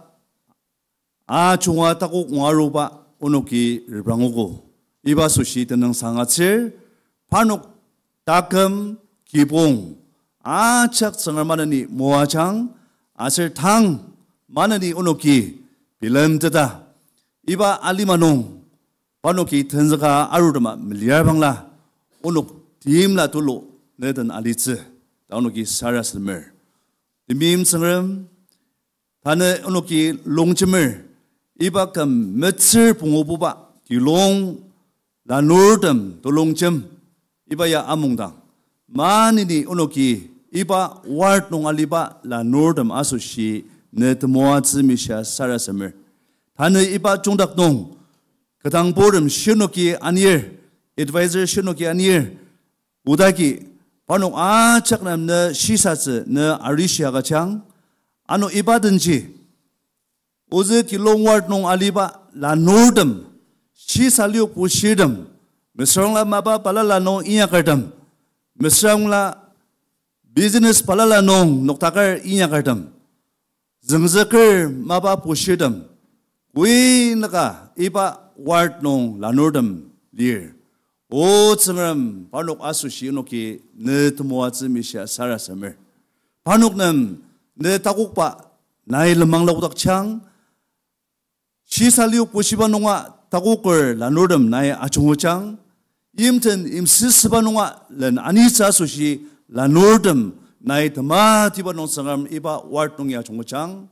ajunga takok nunga aruba onoki reprangogo. Iba asoshi tenüngsang agütsür, parnok taküm kibong ajak Tsüngrem maneni moajang, aser tang maneni onoki bilemteta, iba alima nung parnoki tenzüka arutema meliar bangla, onok timla tulu ne den alitsü ta onoki sarasademer. Temeim Tsüngrem, tanü onoki longjemer, iba küm metsür pungububa, Dilong lanurtem telongjem, iba ya amungdang, maneni onoki iba ward nung aliba lanurtem asoshi ne temoatsü mishia sarasademer. Tanü iba jungdak nung ketdang purtem shirnoki anir, advisor shirnoki anir, odagi parnok ajak nem ne shisatsü ne arishi agüjang, ano iba denji ozü Dilong ward nung aliba lanurtem, shisa liok bushirtem, mesürangla mapa balala nung inyakertem, mesürangla business balala nung noktaker inyakertem, züngzüker mapa bushirtem, koinaka iba ward nung lanurtem lir. O Tsüngrem, parnok asoshi onoki ne temoatsü mishia sarasademer. Parnok nem ne takokba nai lenmang laodakjang, shisa liok bushiba nunga takoker lanurtem nai ajungujang, yimten yimsüsüba nunga len anitsü asoshi lanurtem nai tematiba nung Tsüngrem iba ward nung ya ajungujang,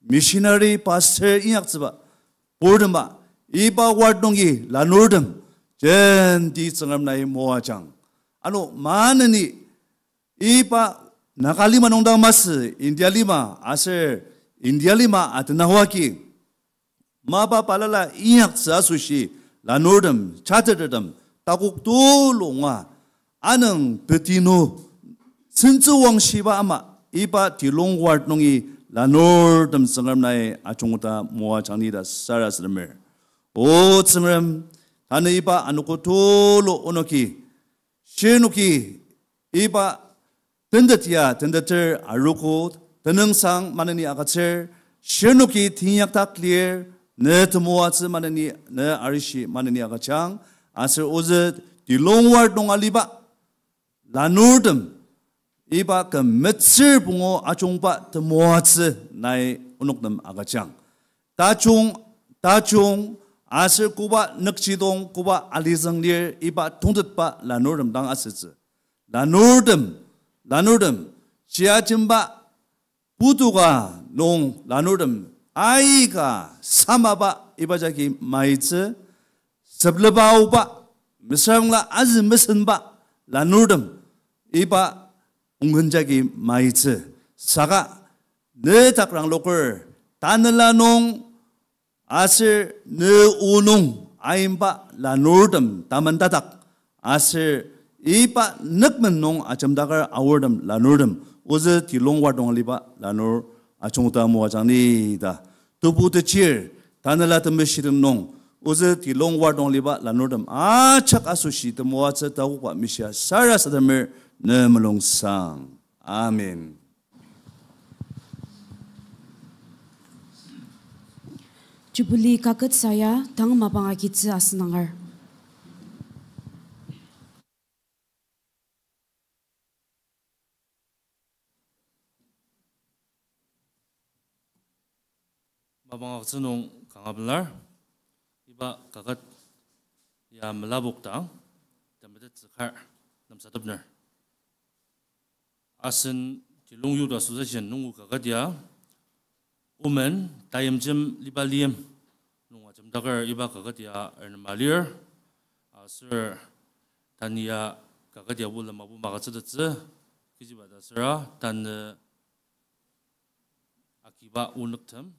missionary pastor inyaktsüba purtema iba ward nungi lanurtem jenti Tsüngrem nai moajang. Ano maneni iba Naga lima nung dang masü, India lima aser India lima atenawaki mapa balala inyaktsü asoshi lanurtem, chatetetem, takok tulu ngua, anüng petinu sentsüwangshiba ama iba Dilong ward nungi lanurtem Tsüngrem nai ajunguta moajang ni ta sarasademer. O Tsüngrem, tanü iba anogo tulu onoki shirnoki iba tentet ya tenteter arogo, tenüngsang maneni agütsür, shirnoki teinyakdak lir, ne temoatsü maneni, ne arishi maneni agüjang, aser ozü Dilong ward nung aliba lanurtem iba küm metsür pungu ajungba temoatsü nai onok nem agüjang. tajung, tajung, aser koba nükjidong, koba alizüng lir iba tongtetba lanurtem dang asütsü. Lanurtem, lanurtem, chiajemba putuka nung lanurtem aika samaba iba jagi maitsü, seplebaoba, mesüra bangla azü mesenba lanurtem iba ongken jagi maitsü. Saka ne takrang loker tanela nung aser ne o nung aimba lanurtem tamantadak aser iba nükmen nung ajemdaker aortem lanurtem ozü Dilong ward nung aliba lanur ajungta moajang ni ta. Tebu techir, Tanela Temeshi den nung, ozü Dilong ward nung aliba lanurtem ajak asoshi temoatsü takokba mishia sarasademer ne mulungsang. Amen. Jubilee kaket saya tang mapang agitsü asünanger. Mapang agütsü nung kanga pelar, iba kaket ya melabok dang, temetet tsükar namsatepner. Asen Dilong Youth Association nungi kaket ya, Women, tayimjem liba liyim, nung ajemdaker iba kaket ya ernema lir, aser tanü ya kaket ya bulem apu magütsütettsü, kechiba ta süra, tanü akiba onüktem,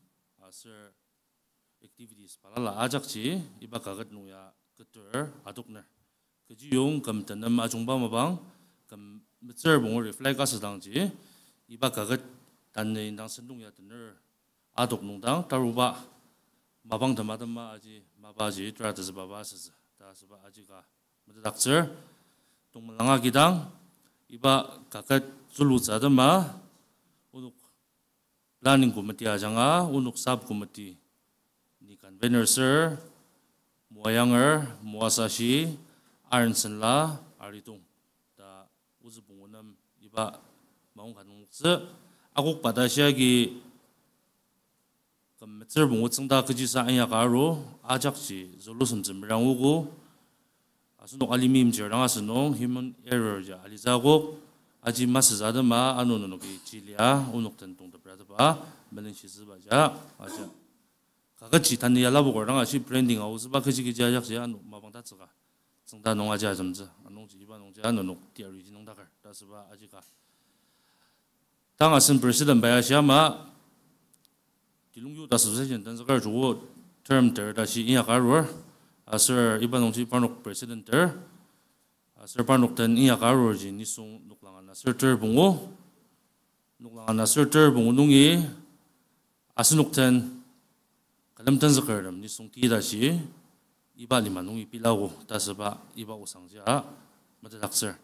aser activities balala ajakji iba kaket nung ya keter adokner. Kechiyong küm tenem ajungba mapang, küm metsür pungu reflect asüdangji, iba kaket tanü indang sentong ya tener adok nungdang taruba mapang tema tema aji mapaji tera tezübaba asütsü ta asüba aji ka metetdaktsür. Tongmelanga kidang, iba kaket zülutsü atema, onok planning committee ajanga, onok sub committee ni convener sir, Moayanger, Moasashi, Arensenla, Aridong ta ozü pungu nem iba maong ka nungtsü, akokba ta shia agi küm metsür pungu tsüngda kechisa inyaka aru, ajakji zülusemtsü meranguogo, asenok alima meimchir dang asünung human error ji alitsü akok, aji masütsü atema ano nenoki ji lia onok den tongtepratepba melenshitsüba ja, aja. Kaketji tanü ya lapoker dang ashi branding aotsüba kechi kechi ajakji ano mapang tatsüka tsüngda nung aji ajemtsü, anungji iba nungji ano nok teyari ji nüngdaker ta asüba aji ka. Tang asen president pai ashi ama, Dilong Youth Association tenzüker joko term ter tashi inyaka arur, aser iba nungji parnok president ter, aser parnok den inyaka arurji nisung noklang ana aser ter pungu, noklang ana aser ter pungu nungi asenok den külem tenzükertem nisung ti tashi iba lima nungi pilago ta asüba iba osangji a metetdaktsür.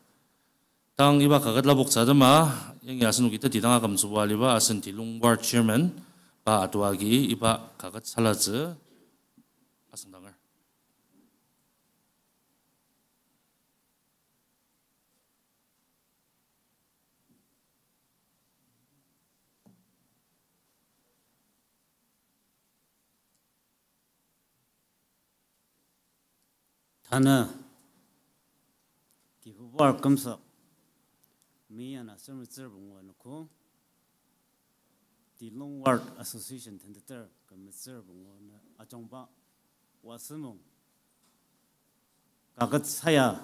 Tang iba kaket lapoktsü atema, yangi asenoki teti dang akümtsüba aliba asen Dilong Ward Chairman pa atuagi iba kaket salatsü asüngdanger. Tanü, Kibubar kümsak, May ana aser metsür pungu anogo, Dilong Ward Association tenteter küm metsür pungu nü ajungba wasümong kaket saya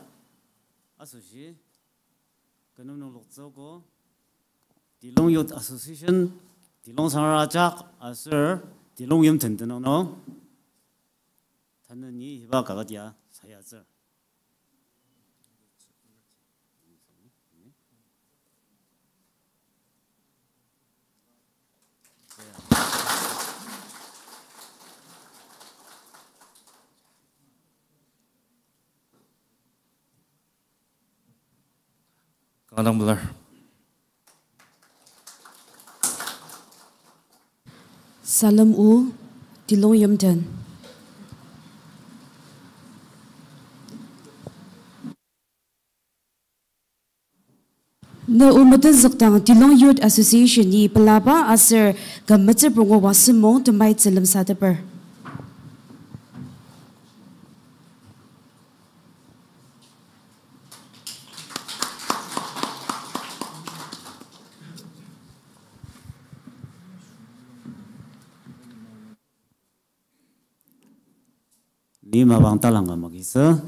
asoshi kü nem nung loktsüogo, Dilong Youth Association, Dilong Sangra ajak aser Dilong Yimten tenüng nung, tanü ni iba kaket ya sayatsür. Kanga dang pelar. Salem O, Dilong Yimten. Ne o metenzükdang Dilong Youth Association-i pelaba aser küm metsür pungu wasümong temai tsülemsateper. Ni mapang talangka makisa,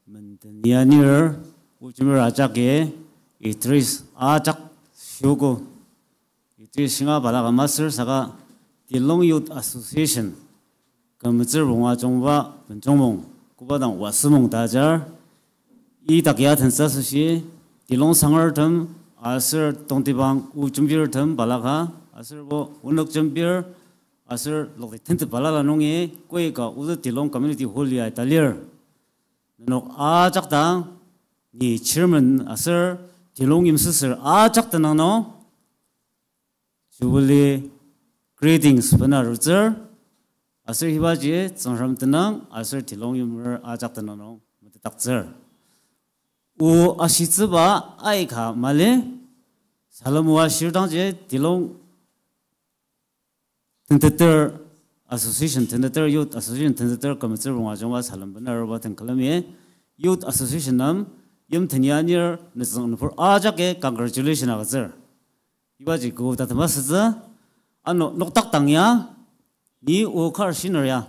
menden ya nir, ojemir ajaki, Idris ajak shiogo. Idris shinga balaka masür saka Dilong Youth Association, küm metsür pungu ajungba benjongmong, koba dang wasümong ta ajar, idak ya tensa asoshi, Dilong sangertem, aser tongtibang o jembirtem balaka, aser bo onok jembir, aser lokti tentep balala nungi, koika oda Dilong Community Hall ya ita lir. Nenok ajak dang, ni chairman aser Dilong yimsüsür ajak tenüng nung, Jubilee greetings bena arutsür, aser hibaji Tsüngrem tenüng aser Dilong yimer ajak tenüng nung metetdaktsür. O ashitsüba aika mali, salem o ashir dangji Dilong tenteter association, tenteter youth association, tenteter küm metsür pungu ajungba salem bena aruba den külemi, youth association nem yimten ya nir nütsüng nübur ajaki congratulation agütsür. Ibaji kü tatema sütsü, ano nokdak dang ya, ni o kar shinür ya.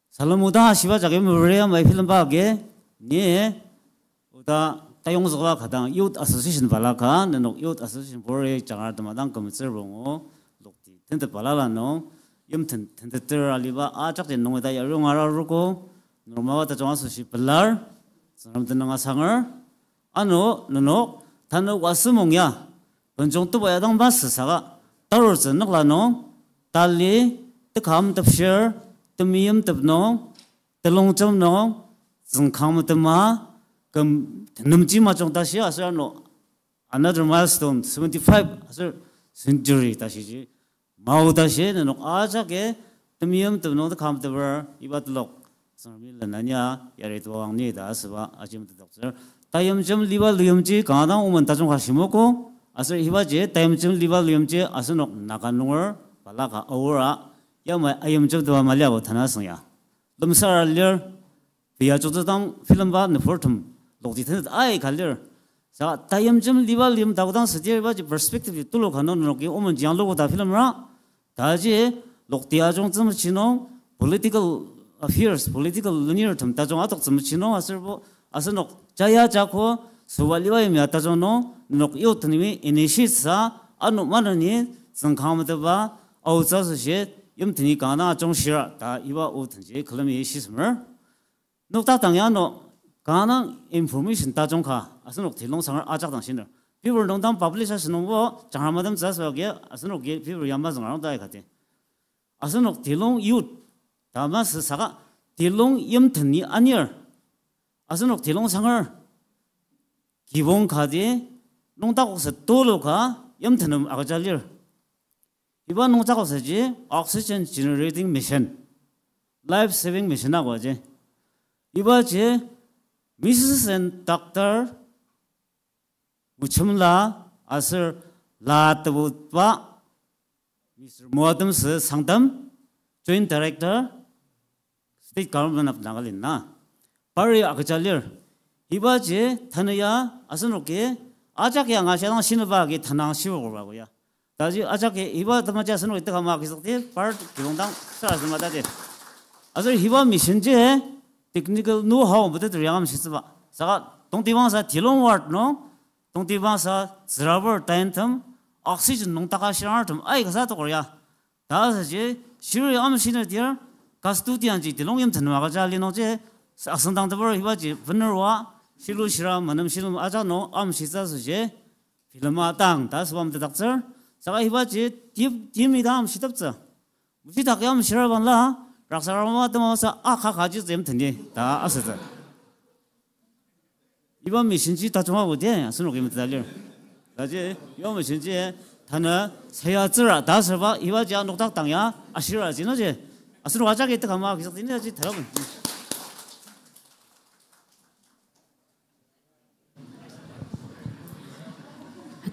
Salem o dang ashiba jagi memory ya mai bilemba agi, ni oda tayongzükba ka dang youth association balaka, nenok youth association bori jangar tema dang küm metsür pungu, lokti tentep balala nung, yimten tenteter aliba ajakji nung ita yarung ara aruogo, normal tajung asoshi pelar, Tsüngrem tenüng asanger, ano nenok, tanü wasümong ya, benjong teba ya dang masü saka, tarutsü nükla nung, tali, tekam tepshir, temeim tep nung, telongjem nung, züngkang metema, küm tenemji majung tashi aser ano another milestone, seventy-five aser century tashiji, mao tashi nenok ajaki temeim tep nung tekam teper iba telok Tsüngremi lenania yari tuang ni ta asüba aji metetdaktsür. Tayimjem liba luyimji kanga dang omen tajung ka shimogo, aser ibaji tayimjem liba luyimji asenok Naga nunger balaka aora, yamai ayimjem teba maliabo tanü asüng ya. Lemsara lir, pei ajungtsü dang bilemba nüburtem, lokti tenet aika lir. Saka tayimjem liba luyim takodang südir ibaji perspective ji tulu ka nung nenoki omen jiang lugo ta bilemra, taji lokti ajungtsü mechi nung, political affairs, political lenirtem tajung adoktsü mechi nung, aserbo, asenok jaya jako, süba liba yimya tajung nung, nenok youth tenemi initiate sa, ano maneni, züngkang meteba, aotsü asoshi, yimteni kanga ajung shira, ta iba o tenji külemi shisemer. Nokdak dang ya ano, kanga information tajung ka, asenok Dilong sanger ajak dang shiner. Paper nung dang publish asünungbo, jangra madam tsü asüba agi, asenoki paper yamai zünga rong ta aikati. Asenok Dilong youth, ta masü saka, Dilong yimteni anir. Asenok Dilong sanger, kibong kati, nungdak oksü tulu ka, yimtenem agüja lir. Iba nungdak oksüji oxygen generating machine, life saving machine ago ji. Ibaji Missus and Doctor Muchumla aser la tebuba Mister Moatemsü Sangtam, Joint Director, State Government of Nagaland na. Pari agüja lir. Ibaji tanü ya asenoki ajak ya nga shadang shinüba agi tanang shiba koba ko ya. Taji ajak ya iba temaji asenoki tekama agizükdi par kilongdang sara sema taji. Aser iba machine ji technical know-how beteter ya amshitsüba. Saka tongtibangsa Dilong ward nung, tongtibangsa tsürabur taintem, oxygen nung taka shirangertem aikasa tokor ya. Ta asüji, shiri amshiner dir, custodian ji Dilong yimten nung agüja li nungji, asüngdang teper ibaji bener oa, shilu shira, manem shilem ajak nung amshitsü asüji, bilema tang, ta asüba metetdaktsür, saka ibaji, tim, tim ita amshiteptsü. Mushi dak ya amshira bangla, raksa rama temasa, aka kaji zem teni, ta asütsü. Iba machine ji tajung ago de, asenoki meteta lir. Taji, iba machine ji, tanü, sayatsüra, ta asüba, iba ji nokdak dang ya, ashira ji no ji. Asenok ajak ita kama, kisak teni ji, tarabun.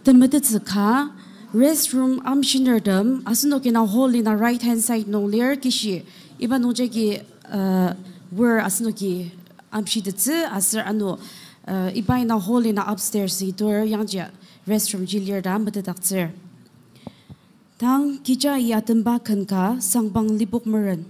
Temetettsü ka, restroom amshinertem, asenoki na hall ina right hand side nung lir kishi, iba nungjagi, uh, wor asenoki amshitettsü aser ano, uh, iba ina hall ina upstairs i tur yangji restroom ji lir ta metetdaktsür. Tang kija i atemba ken ka Sangpang Lipok Meren.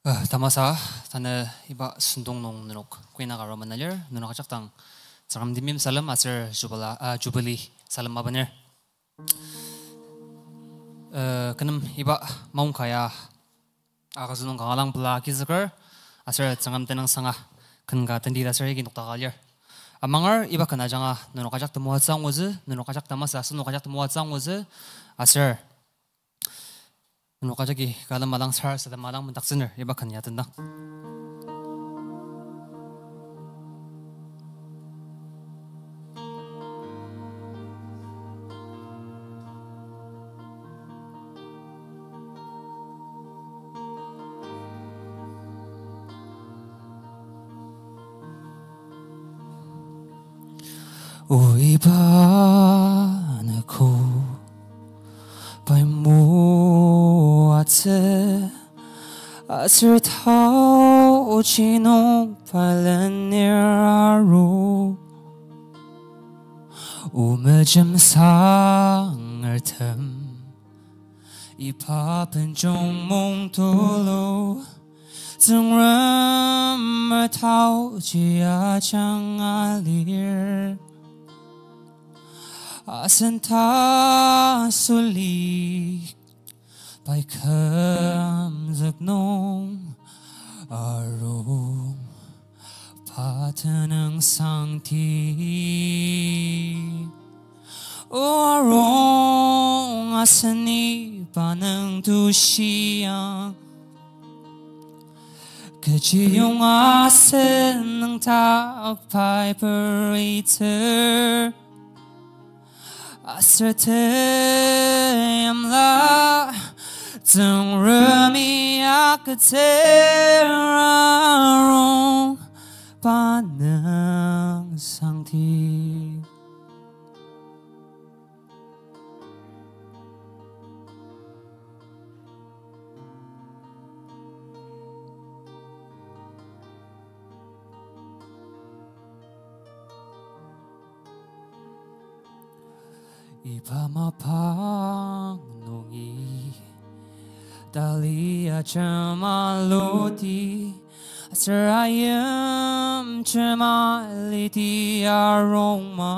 Ah, tamasa, tanü iba sentong nung nenok kuina karo mena lir, nenok ajak dang Tsüngrem temeim salem aser jubala, ah, Jubilee salem mapaner. Eh, kü nem iba maongka ya agütsü nung kanga dang pela agizüker, aser Tsüngrem tenüngsanga ken ka tenti ta aser agi nokdaka lir. Amanger iba ken ajanga nenok ajak temoatsü angutsü, nenok ajak tamasa asenok ajak temoatsü angutsü, aser nenok ajaki ka alema dang sarasadema dang mendaktsüner iba ken ya tendang. O iba nüko pai moatsü, aser taochi nung pai lenir aru. O mejem sangertem, iba benjong mung tulu, Tsüngrem taochi ajanga lir. Asen ta suli pai kümzük nung arung, pa tenüngsangti. O arung, aseni pa nüngtushiang, kechiyong asen nüngdak pai periter. Aser teyamla Tsüngremi agütsür arung, pa nüngsangti. Iba mapang nungi tali ajema luti, aser ayimjema liti arungma.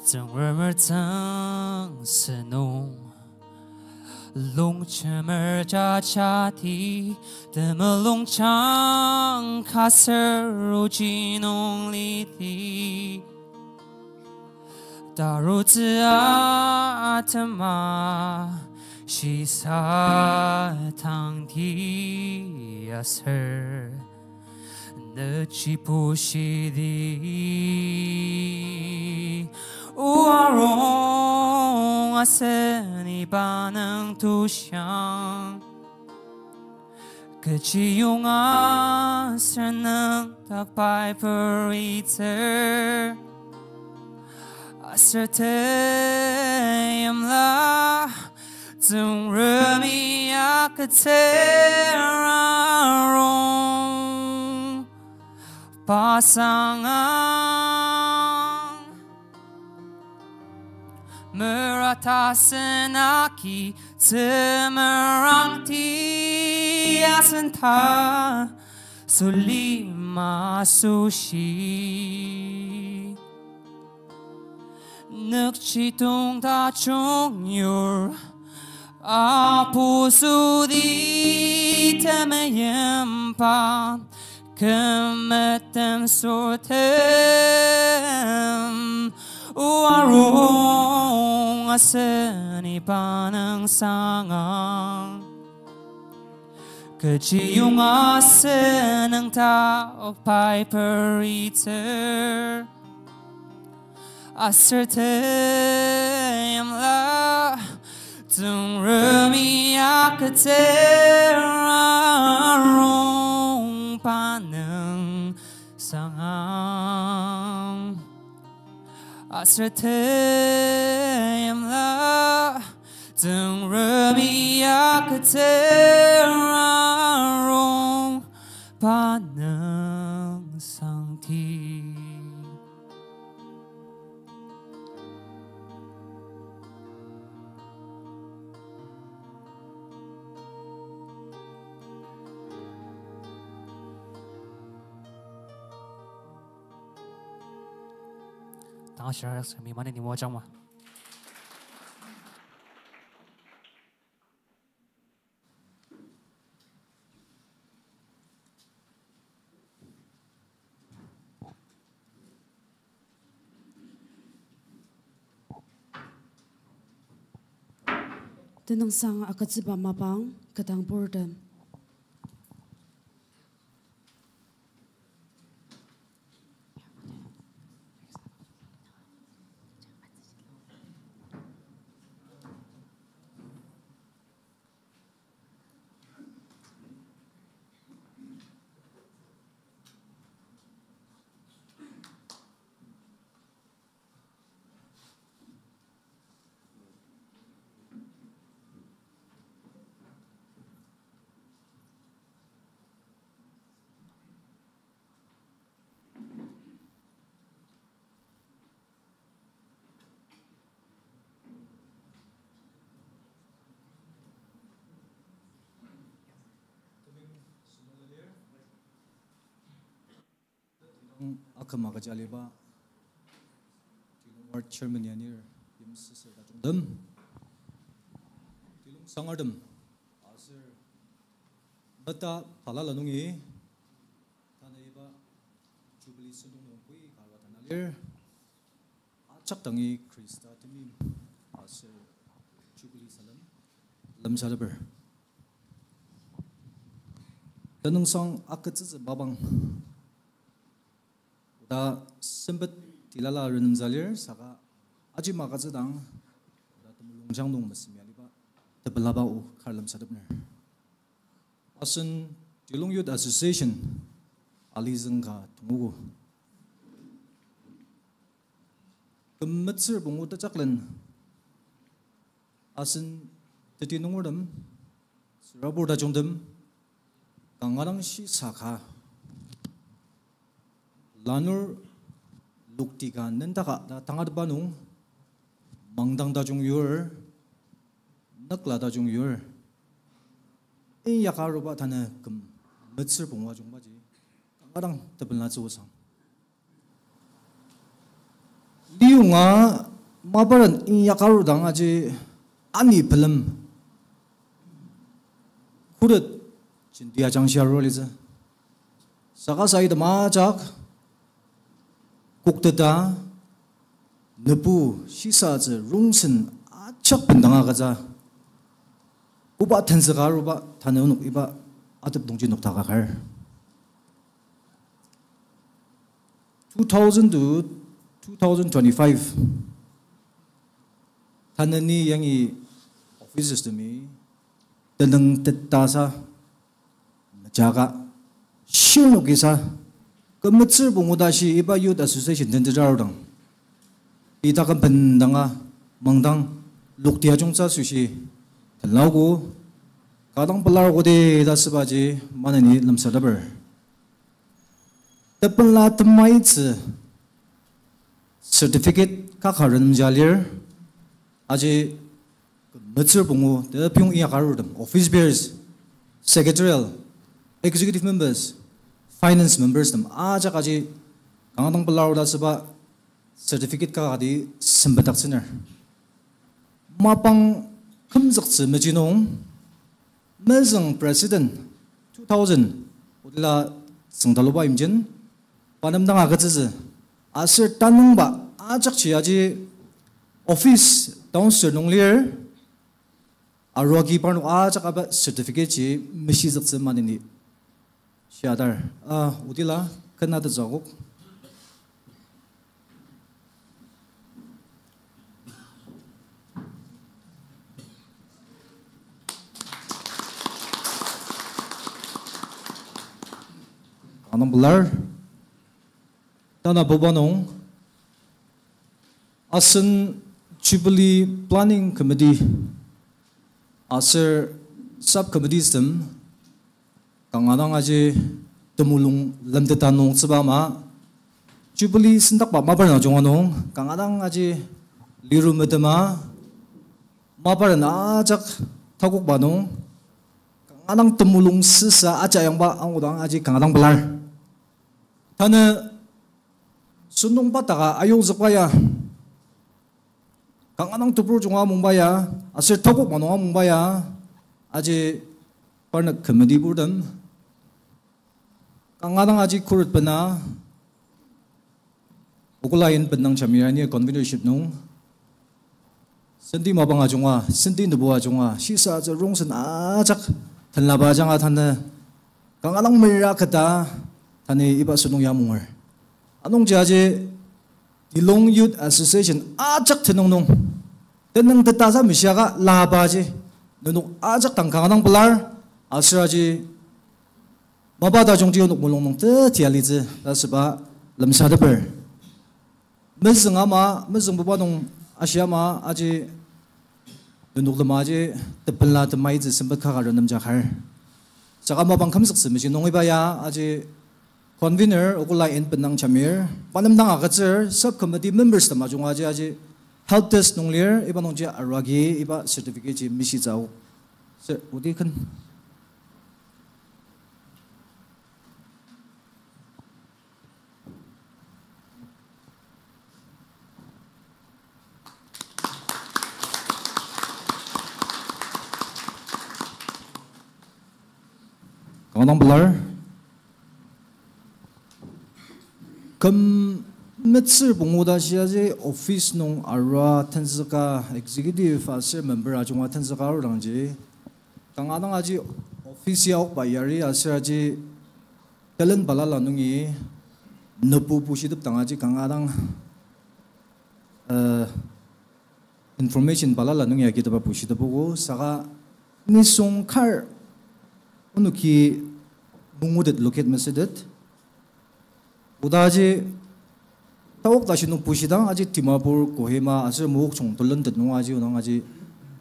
Tsüngremer tsüngsü nung longjemer jajati, temulung jang ka aser oji nung liti. Tarutsü atema Shisa tangti aser nükji pushidi, o arung asen iba nung tushang. Kechi yonga aser nüngdak pai periter, aser teimla Tsüngremi agütsüra rong pa sangang. Merata senaki temerangti asen ta suli ma sushi. Nükjidong tajung yur apu sudi temeyimba küm metem sortem, o arung asen iba nung sangang. Kechi yonga asen nüngdak pai periter, aser teimla Tsüngremi agütsüra rong pa nung sangang. Aser teimla Tsüngremi agütsüra rong pa nung sangti. Tanga shira yaksemi mani ni moajangma. Tenüngsang agütsüba mapang, ketdang purtem. Aküm agüja aliba, Tilung Ward Chairman ya anir, yimsüsür tajungtem, Tilung sangartem, aser meta balala nungi, tanü iba Jubilee sentong nung pui kara tanü lir, ajak dangi Khrista temeim aser Jubilee salem lemsateper. Tenüngsang agütsütsü mapang, oda sempet tilala renemsa lir saka aji magütsüdang, oda temulungjang nung mesemi aliba tepelaba o kar lemsatepner. Asen Dilong Youth Association alizüng ka tongogo. Küm metsür pungu tejaklen asen teti nungertem, tsürabur tajungtem, kanga dang shisa ka lanur lokti ka nendaka ta tangatetba nung, mangdang tajung yur, nükla tajung yur, inyaka aruba tanü küm metsür pungu ajungbaji kanga dang tepelatsü osang. Liyonga maparen inyaka arudang aji ani pelem khuret jenti ajangshi arur litsü. Saka sa item ajak kokteta, nebu shisatsü rongsen ajak bendanga agütsü. koba tenzüka aruba tanü onok iba atep nungji noktaka kar. Two thousand to two thousand twenty-five. Tanü ni yangi officers temi tenüng tetasa mejaka shirnokisa kümetsür pungu tashi iba Youth Association den tejarudang. Ita küm bendanga mangdang lokti ajungtsü asoshi tenlaogo. Kanga dang pelar kodi ta sübaji maneni lemsateper. Tepela temaitsü certificate kaka renemja lir, aji kümetsür pungu, tepiyong inyaka arurtem, office bearers, secretarial, executive members, finance members tem ajak aji kanga dang pelar ta süba certificate kaka di sempetdaktsüner. Mapang kümzüktsü meji nung, mezüng president two thousand, otila tsüngdaluba imjin, pa nem dang agütsütsü, aser tanüngba ajakji aji office downstairs nung lir, arua agi parnok ajak iba certificate ji meshizüktsü maneni shiadar. Ah, otila ken atetsü akok. Kanga dang pelar, tanabuba nung, asen Jubilee Planning Committee aser subcommittees tem kanga dang aji temulung lemteta nung tsüba ama, Jubilee sendakba maparen ajunga nung kanga dang aji liru metema, maparen ajak takokba nung kanga dang temulung süsa aja yangba angudang aji kanga dang pelar. Tanü sentong pataka ayongzükba ya, kanga dang tebur junga amungba ya, aser takok manunga amungba ya, aji parnok committee burtem kanga dang aji khuret bena, Okola in bendang jamir ani convenership nung, senti mapang ajunga, senti nübu ajunga, shisa atsü rongsen ajak tenlaba ajanga tanü kanga dang mera keta tanü iba sentong ya amunger. Anungji aji Dilong Youth Association ajak tenüng nung tenüng tetasa meshiaka labaji nenok ajak dang kanga dang pelar, aser aji mapa tajungji onok mulung nung teti alitsü ta süba lemsateper. Mezüng ama, mezüngbuba nung ashi ama aji nenok lema aji tepela temaitsü sempet kaka renemja kar. Saka mapang kümzüktsü meji nung iba ya aji convener Okola in bendang jamir, pa nem dang agütsür, subcommittee members tem ajunga aji, aji help desk nung lir, iba nungji arua agi iba certificate ji meshitsü akok. Sir, odi ken. Kanga dang pelar. Küm metsür pungu ta shia ji office nung arua tenzüka executive aser member ajunga tenzüka arudangji, kanga dang aji office ya okba yari aser aji talent balala nungi nübu bushitepdang aji kanga dang, uh, information balala nungi agitepba bushitepogo saka nisung kar onoki mangutet locate masütet. Oda aji taok tashi nung bushidang aji Dimapur, Kohima aser Mokokchung tolentet nung aji onang aji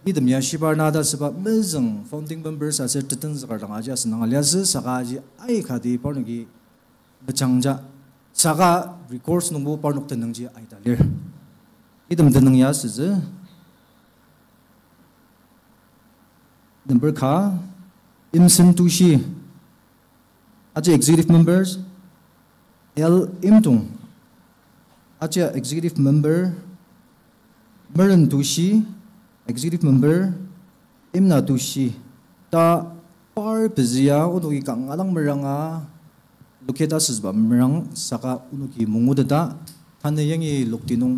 item ya shibar na ta süba mezüng founding members aser tetenzüker dang aji asenang aliasü saka aji aikati parnoki mejangja saka records nungbo parnok tenüngji aita lir. Item tenüng ya asütsü. Number ka, Imsen Tushi, aji executive members, L Imtung, aji executive member, Meren Tushi, executive member, Imna Tushi, ta par pezü ya onoki kanga dang meranga locate asütsüba merang saka onoki manguteta, tanü yangi lokti nung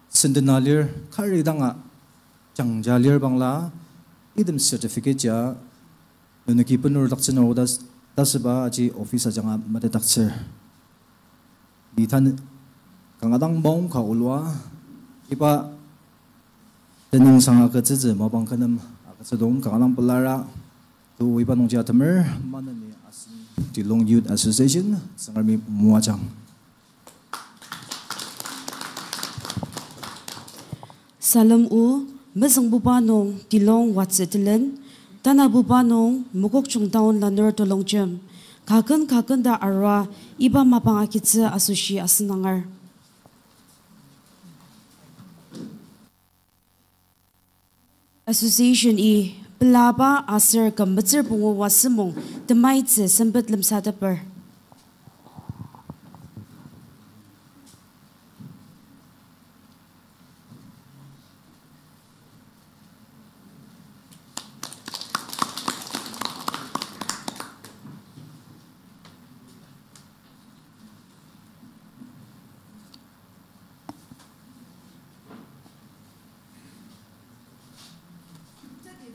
sendena lir kari danga jangja lir bangla, Item certificate ya nenoki benur daktsüner oda s-, tasüba aji office ajanga metetdaktsür. Ni tanü kanga dang maongka olua, iba tenüngsang agütsütsü mapang kü nem agütsüdong kanga dang pelara, to iba nungji atemer, maneni asen Dilong Youth Association, Tsüngremi moajang. Salem o, mezüngbuba nung Dilong Watsü Telen, tanabuba nung Mokokchung Town lanur Telongjem, kaken kaken ta arua iba mapang agitsü asoshi asenangar. Association-i pelaba aser küm metsür pungu wasümong temaitsü sempet lemsateper.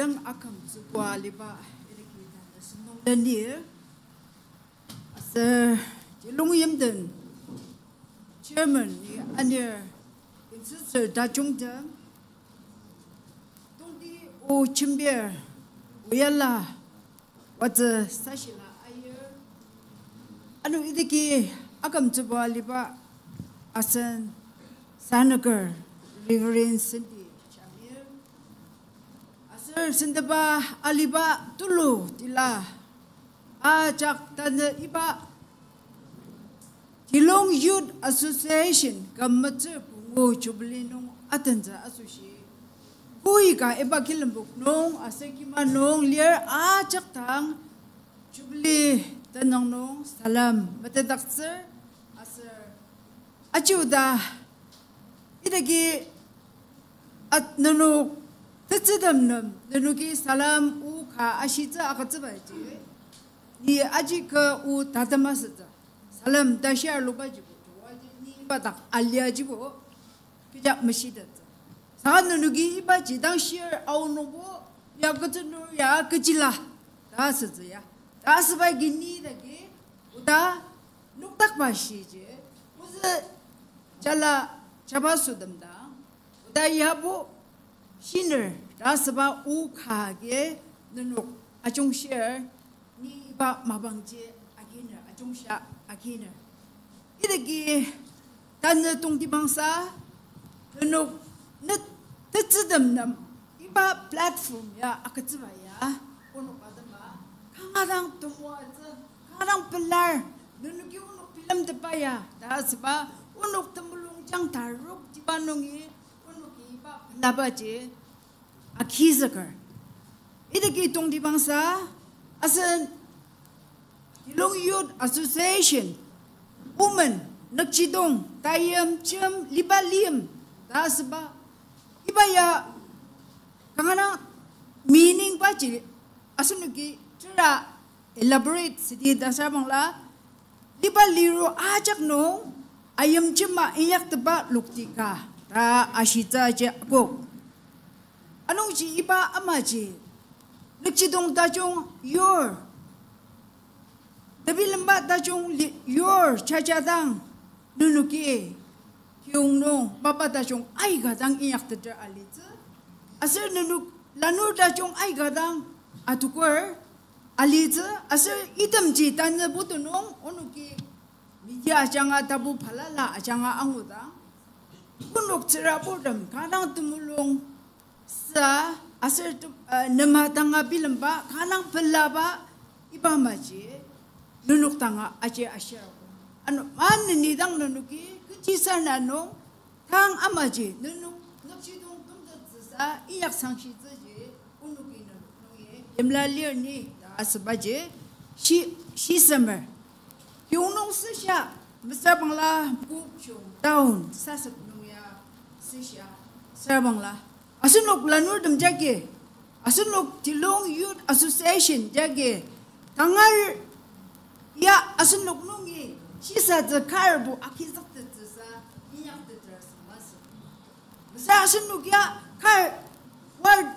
Tang akümtsüba aliba iriki ta asünung lenir, aser Dilong Yimden chairman-i anir, insütsür tajungtem, tongti o jembir, oyala, Watsü Sashila Aier, ano idaki akümtsüba aliba asen sanaker Reverend Cindy Shamir, aser sentepa aliba tulu tila ajak tanü iba Dilong Youth Association küm metsür pungu Jubilee nung atentsü asoshi, koika iba kilembok nung aser kima nung lir ajak dang Jubilee tenüng nung salem metetdaktsür aser aji oda idaki at nenok tetsütem nem nenoki salem o ka ashitsü agütsübaji, ni aji kü o tatem asütsü. Salem ta share lubajibo, aji ni iba dak aliajibo, kecha meshitettsü. Saka nenoki ibaji dang share aonungbo, ya ketsü nung ya kechila ta asütsü ya. Ta asüba agi ni dagi, oda nokdakba shiji, ozü jala jaba sütem dang, oda yabo shiner ta asüba o ka agi nenok ajungshir, ni iba mapangji aginer, ajungsha aginer. Idaki tanü tongtibangsa, nenok net tetsütem nem iba platform ya agütsüba ya, onok atema kanga dang temoatsü, kanga dang pelar, nenoki onok bilemtepa ya ta asüba, onok temulungjang taroktiba nungi onoki iba pelabaji agizüker. Idaki tongtibangsa, asen Dilong Youth Association, women, nükjidong, tayim, jem, liba lim ta asüba, iba ya kanga dang meaning baji asenoki tera elaborate südi ta sabangla, liba liru ajak nung ayimjema inyaktepa lokti ka ta ashitsü aji akok. Anungji iba amaji nükjidong tajung yur, tebilemba tajung li-, yur jajadang nenoki kiyong nung mapa tajung aika dang inyakteter alitsü. Aser nenok lanur tajung aika dang atoker alitsü. Aser itemji tanü putu nung onoki media ajanga tapu balala ajanga angudang, onok tsüraburtem kanga dang temulung sa aser tem-, uh, nema tanga bilemba kanga dang pelaba iba amaji nenok tanga aji ashir. Ano maneni dang nenoki kechisarena nung tang amaji nenok nükjidong temtettsüsa inyak sangshitsüji onoki nenok nungi yimla lir ni ta asübaji shi, shisemer. Kiyong nung süshia, mesüra bangla Mokokchung town sasep nung ya süshia, süra bangla asenok lanurtem jagi, asenok Dilong Youth Association jagi, tangar ya asenok nungi shisatsü karbo agizüktettsüsa inyakteter asü masü. Mesüra asenok ya kar ward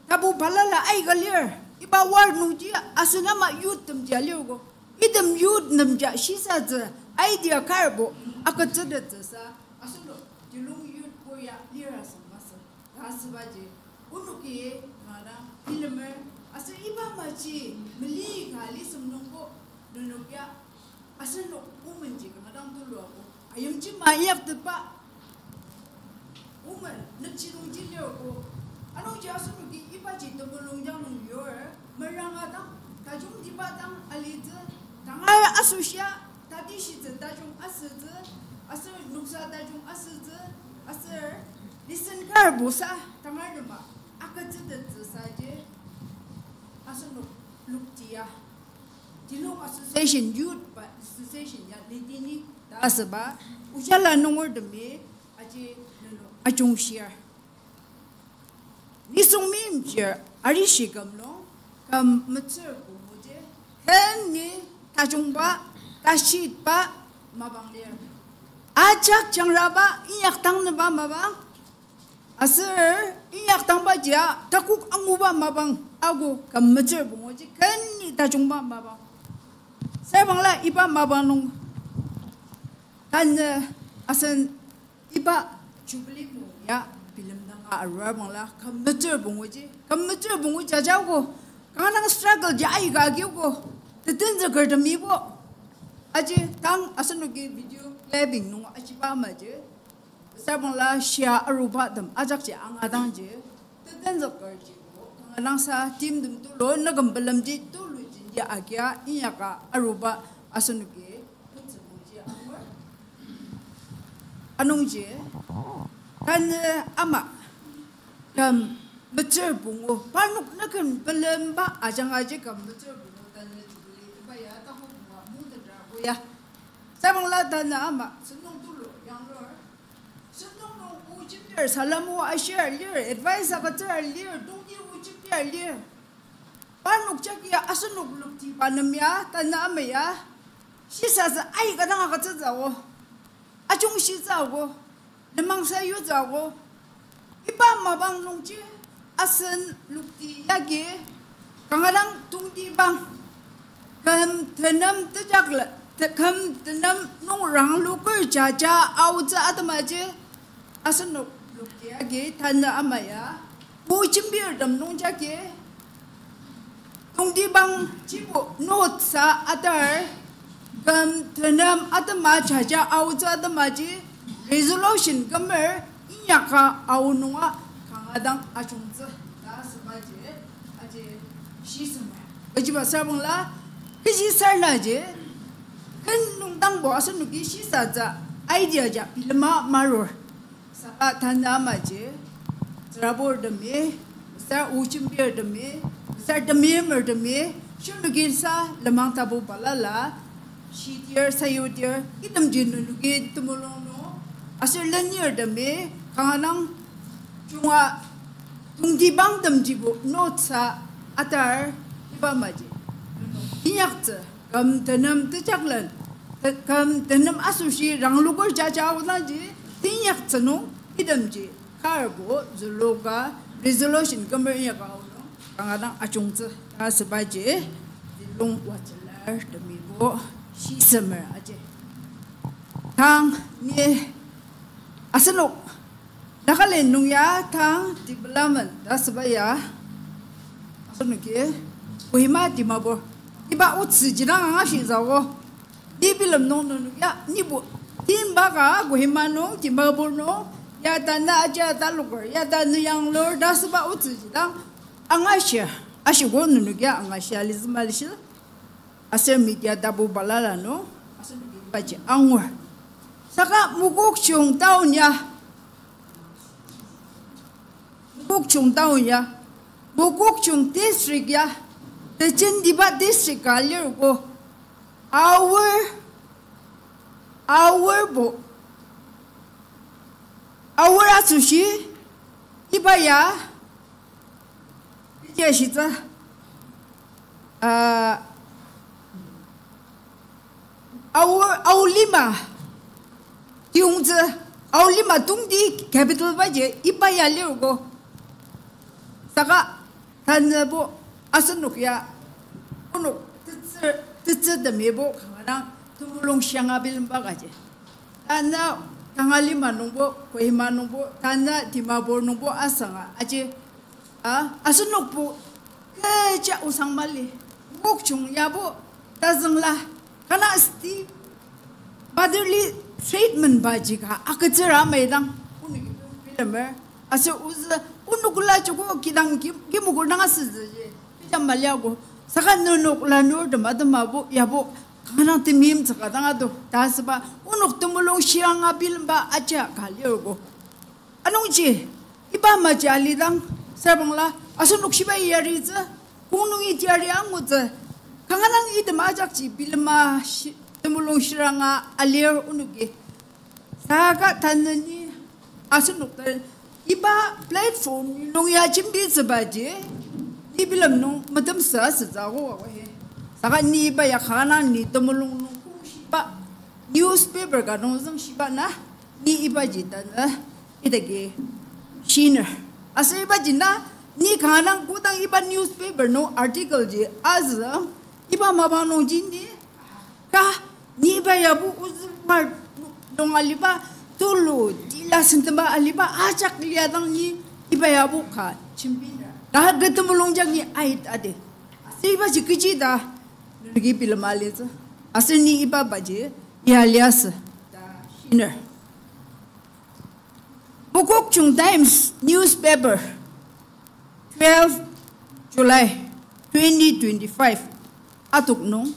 tapu balala aika lir, iba ward nungji asen ama youth temji alirgo. Item youth nemja shisatsü idea karbo agütsütettsüsa asenok Dilong youth ko ya lirasem masü. Ta asübaji, onoki kanga dang bilemer, aser iba maji mali ka lisem nungbo nenok ya asenok womenji kanga dang tuluago. Ayimji ma inyaktetba women nükjidongji lirgo. Anungji asenoki ibaji temulung jang nung yur, meranga dang, tajungtiba dang alitsü, tangar asoshia, tatishitsü tajung asütsü, aser noksa tajung asütsü, aser listen karbo sa tangar nema agütsütettsüsaji asenok lokti ya Dilong Association, Youth ba Association ya lidini ta asüba, ojala nungertemi aji nenok ajungshir. Nisung meimchir arishi küm nung, küm metsür punguji, ken ni tajungba, tashitba mapang lir. Ajak jangraba, inyak tangnüba mapang, aser inyak tangbaji a takok anguba mapang, ago küm metsür punguji ken ni tajungba mapang. Sarbangla iba mapang nung tanü asen iba Jubilee mung ya bilemdanga arur bangla küm metsür punguji, küm metsür pungu jajaogo, kanga dang struggle ji aika agiogo, tetenzükertemibo. Aji tang asenoki video clipping nung ajiba amaji. Sarbangla shia arubatem ajakji angadangji, tetenzükerjibo kanga dangsa timtem tulu, nüküm bilemji tulu jinji agia inyaka aruba asenoki otsü nungji angur. Anungji, tanü ama küm metsür pungu, parnok nüküm bilemba ajangaji küm metsür pungu tanü Jubilee iba ya takokonga mungtetra ago ya. Sarbangla tanü ama sentong tulu yanglur. Sentong nung o jembir salem o ashir lir, advice agütsür lir, tongti o jembir lir. Parnok jagi asenok loktiba nem ya, tanü ama ya shisatsü aika dang agütsütsü o, ajungshitsü o, lenmang sayutsü o. Iba mapang nungji asen lokti yagi kanga dang tongtibang, küm tenem tejakla, te-, küm tenem nung rangloker jaja aotsü atemaji asenok lokti yagi tanü ama ya o jembirtem nung jagi tongtibangjibo note sa atar, küm tenem atema jaja aotsü atemaji resolution kümer inyaka ao nunga kanga dang ajungtsü ta asübaji aji shisemer. Kechiba sarbangla, kechi sarnaji, ken nung dangbo asenoki shisatsü idea ja bilema marur. Saka tanü amaji, tsüraburtemi, sar o jembirtemi, sar temeimtemi, shirnokisa lenmang tapu balala shidir sayudir, itemji nenoki temulung nung aser lenirtemi kanga dang junga tongtibangtemjibo note sa atar iba amaji inyaktsü, küm tenem tejaklen, te-, küm tenem asoshi rangloker jaja aodangji teinyaktsü nung itemji karbo züluka resolution kümer inyaka aonung kanga dang ajungtsü ta asübaji Dilong Watsülartemibo shisemer aji. Tang ni asenok Nagaland nung ya tang development ta asüba ya asenoki Kohima Dimapur iba otsüji dang angashitsü o. Ni bilem nung nenok ya nibo timba ka Kohima nung Dimapur nung ya tanü aji taloker ya tanü yanglur ta asüba otsüji dang angashi, ashiko nenok ya angashi alitsü malishi. Aser media tapu balala nung asenoki ibaji angur. Saka Mokokchung town ya, Mokokchung town ya, Mokokchung district ya, Tejen Diba district ka lirgo, Aor, Aorbo, Aor asoshi, iba ya, iji ashitsü, ah, Ao, Ao lima, tiyongtsü, Ao lima tongti capital baji iba ya lirgo. Saka Tanübo asenok ya onok tetsür, tetsür temibo kanga temulung shianga bilemba kaji. Tanü Tangalima nungbo, Kohima nungbo, tanü Dimapur nungbo asanga aji, a, asenokbo kecha osang mali. Mokokchung yabo tazüngla, kana sti motherly treatment baji ka agütsüra maidang, onok bilemer. Aser ozü onok la joko kidang ki, kimogo dang asütsüji, kecha maliago. Saka nenok lanurtem atemabo yabo kanga temeim tsüka dang ado ta asüba, onok temulung shianga bilemba aja ka lirgo. Anungji, iba maji alidang, sabangla, asenok shiba yaritsü, kong nungi teyari angutsü, kanga dang item ajakji bilema shi-, temulung shiranga alir onoki. Saka tanü ni asenok ta iba platform nung ya jembitsübaji, ni bilem nung metemsü asütsü ago ago he. Saka ni iba ya kanga dang ni temulung nung kong shiba, newspaper ka nung züngshiba na, ni ibaji tanü idagi shiner. Aser ibaji na, ni kanga dang kodang iba newspaper nung article ji azü, iba mapang nungji ni ka, ni iba yabo ozü ward nung aliba, tulu tila sentemba aliba ajak lia dang ni iba yabo ka jembiner. Ta kü temulung jagi ait ade. Aser ibaji kechi ta nenoki bilema litsü. Aser ni iba baji ya liasü ta shiner. Mokokchung Times newspaper, twelve July twenty twenty-five atok nung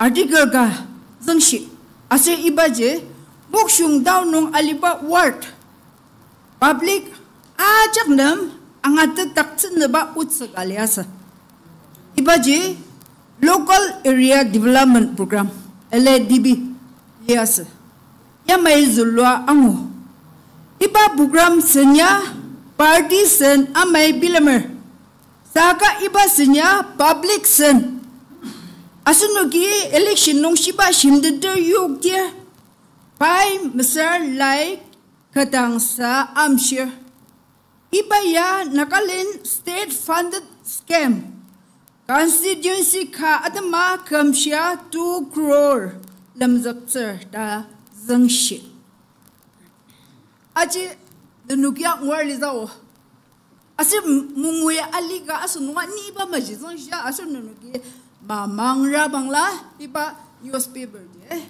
article ka züngshi. Aser ibaji Mokokchung town nung aliba ward public ajak nem angatetdaktsünüba otsü ka liasü. Ibaji Local Area Development Program, L A D P, liasü. Yamai zülua angu. Iba program sen ya party sen amai bilemer. Saka iba sen ya public sen. Asenoki election nung shiba shimteter yoktir, pai mesür lai kadangsa amshir. Iba ya Nagaland state funded scam. Constituency ka atema kümshia two crore lemzüktsür ta züngshi. Aji nenok ya ngua litsü o. Aser mungui ali ka asenok ni iba maji züngshia aser nenoki mamangra bangla iba newspaper ji,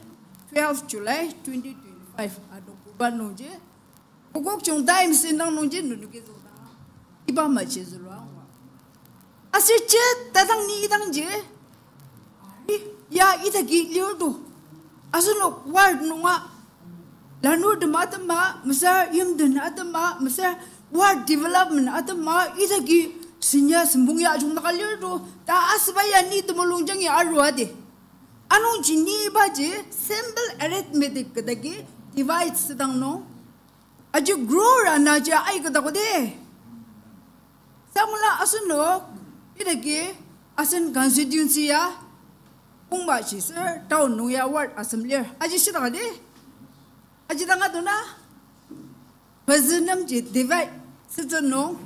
twelve July twenty twenty-five anogo ba nungji Mokokchung Times indang nungji nenoki züngdang iba maji zülua ngua. Aser ji tadang ni idangji, ya idaki lirdo. Asenok ward nunga lanurtem atema, mesüra yimden atema, mesüra ward development atema, idaki sen ya sempong ya ajungdaka lirdo ta asüba ya ni temulung jangi arua di. Anungji ni ibaji simple arithmetic kidagi divide südang nung aji crore ana ji aika dako de. Samula asenok idaki asen constituency ya kongba shiser town nung ya ward asem lir. Aji shidaka de. Aji dang adona pezü nemji divide sütsü nung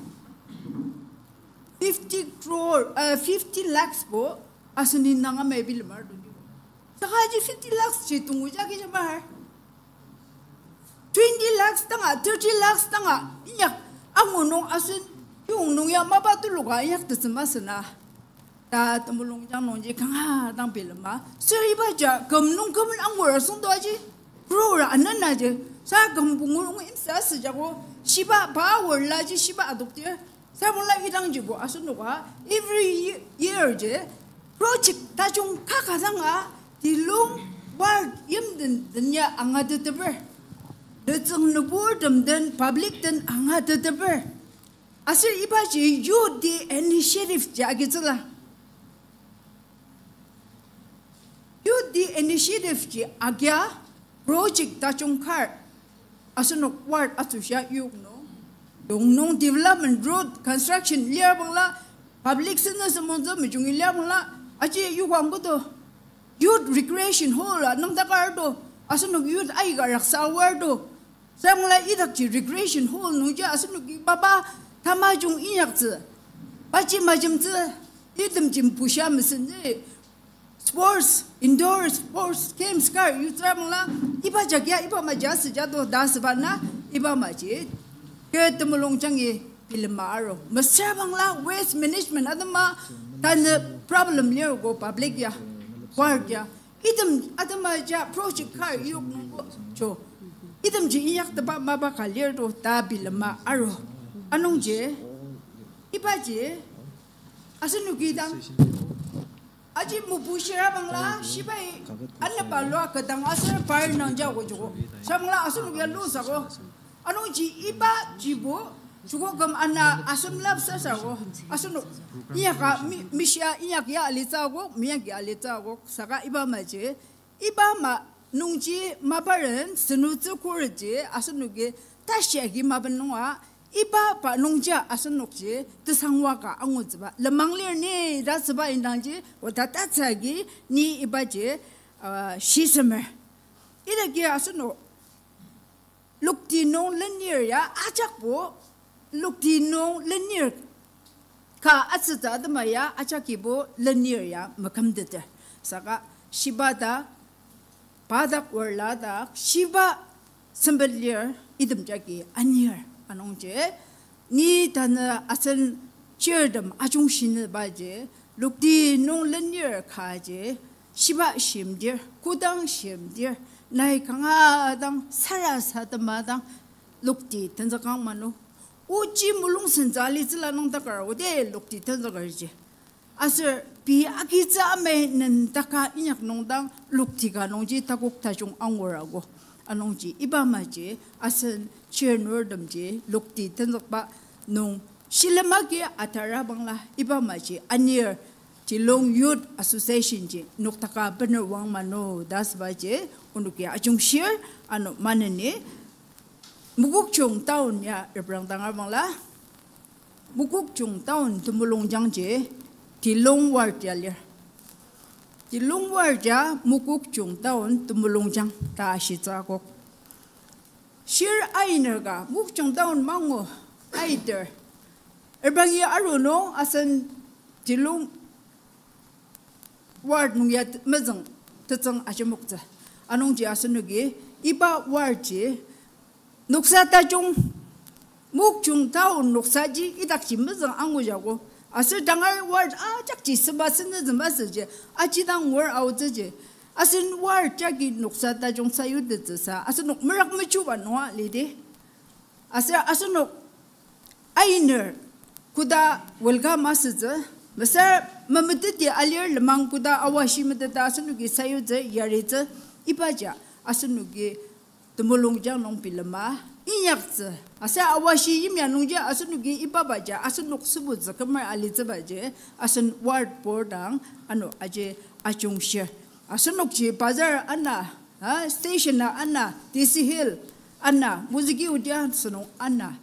fifty crore, uh, fifty lakhs bo asen indang amai bilemar do. Saka aji fifty lakhs ji tongu jagi jamar. Twenty lakhs danga, thirty lakhs danga inyak angu nung asen yong nung ya mapa tuluka inyak tetsü masü na ta temulung jang nungji kanga dang bilema. Sür iba ja küm nung küm angur asüngdo aji crore ana ji. Sa küm pungu nung imsa asü jako shiba pa wor la ji shiba adoktir. Samula idangjibo asenoka every ye-, year ji project tajung kaka danga tilung ward yimden den ya angateteper. Nütsüng nüburtem den public den angateteper. Aser ibaji youth initiative ji agitsüla. Youth initiative ji agia project tajung kar asenok ward asoshia yok nung, yong nung development road construction lir bangla, public sentence mongtsü mejungi lir bangla, aji yoka angudo. Youth recreation hall a nüngdakar do, asenok youth aika raksa awar do. Samla idakji recreation hall nungji asenoki mapa tamajung inyaktsü. Paji majemtsü, itemji mepusha mesentsü, sports, indoor sports games kar yutsüra bangla, iba jagia, iba maja süja to ta süba na, iba maji, kü temulung jangi bilema aru. Mesüra bangla waste management atema tanü problem lir ko public ya, ward ya. Item atema ja project kar yok nungbo jo. Itemji inyaktepa mapa ka lir to ta bilema aru. Anungji, ibaji, asenoki dang, aji mepushira bangla, shibai, anaba lua kadang aser par nangja ko joko. Sha bangla asenok ya lusako. Anungji ibajibo, joko küm ana asem lap sasako. Asenok, inyaka mi-, mishia inyak ya alitsü akok, minyak ya alitsü akok. Saka iba maji, iba ma nungji maparen senütsü khuretji asenoki tashi agi mapen nunga, iba pa nungji asenokji tesangwa ka angutsüba lenmang lir ni ta süba indangji, oda tatsü agi ni ibaji, uh, shisemer. Idaki asenok lokti nung lenir ya ajakbo, lokti nung lenir ka atsütsü atema ya ajakibo lenir ya mekümteter. Saka shiba ta, pa dak orla dak shiba sempet lir item jagi anir anungji, ni tanü asen chirtem ajungshinibaji, lokti nung lenir kaji, shiba shimdir, kodang shimdir, nai kanga dang, sarasadem dang, lokti tenzükang mano. Ochi mulung sentsü alitsüla nung takar, ode lokti tenzükerji. Aser pei agitsü amai nendaka inyak nung dang lokti ka nungji takok tajung angurago. Anungji iba maji asen chirnurtemji lokti tenzükba nung shilem agi atara bangla iba maji anir Dilong Youth Association ji noktaka bener wang mano ta sübaji onoki ajungshir. Ano maneni Mokokchung town ya reprang dangar bangla, Mokokchung town temulungjangji Dilong ward ya lir. Dilong ward ya Mokokchung town temulungjang ta ashitsü akok. Shir ainer ka Mokokchung town mangu aiter. Erbangi aru nung asen Dilong ward nung ya mezüng tetsüng ajemoktsü. Anungji asenoki iba ward ji noksa tajung, Mokokchung town noksaji idakji mezüng angujago. Aser tangar ward ajakji sema senüzüma süji, aji dang ngur aotsüji. Asen ward jagi noksa tajung sayutettsüsa asenok merak mechuba nunga lidi. Aser asenok ainer koda welcome asütsü, mesüra memeteti alir lenmang koda awashi meteta asenoki sayutsü, yaritsü, ibaji asenoki temulungjang nung bilema inyaktsü. Aser awashi yimya nungji asenoki ibabaji asenok sübutsü kümer alitsübaji asen ward board dang ano aji ajungshir. Asenokji bazar ana, a, station a ana, D C Hill ana, Moziki Udia sünung ana.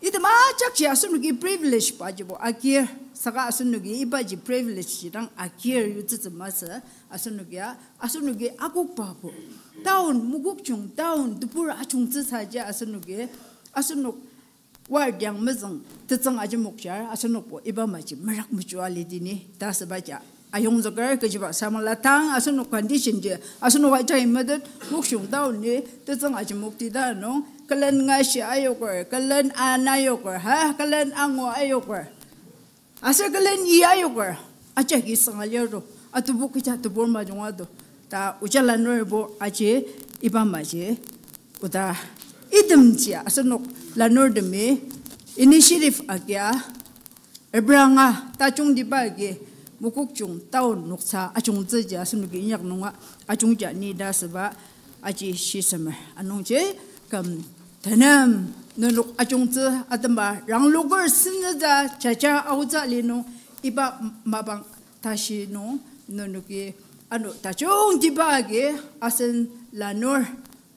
Item ajakji asenoki privilege bajibo agir, saka asenoki ibaji privilege ji dang agir yutsütsü masü, asenoki a, asenoki akokbabo. Town, Mokokchung town tebur ajungtsüsaji asenoki, asenok ward yang mezüng tetsüng ajemokjar, asenokbo iba maji merak mejua lidini ta sübaji ayongzüker. Kechiba samala tang asenok condition ji, asenok ajai metet Mokokchung town ni tetsüng ajemokti ta nung, külen ngashi ayoker, külen ana ayoker, ha, külen angu ayoker. Aser külen i ayoker, ajaki sünga lir to, atebok kecha tebur majunga to, ta oja lanurbo aji iba maji, oda itemji asenok lanurtemi initiative agia, ebranga tajungtiba agi Mokokchung town noksa ajungtsüji asenoki inyak nunga ajungja ni ta süba aji shisemer. Anungji küm tenem nenok ajungtsü atema rangloker senütsü jaja aotsü li nung iba mapang tashi nung nenoki ano tajungtiba agi asen lanur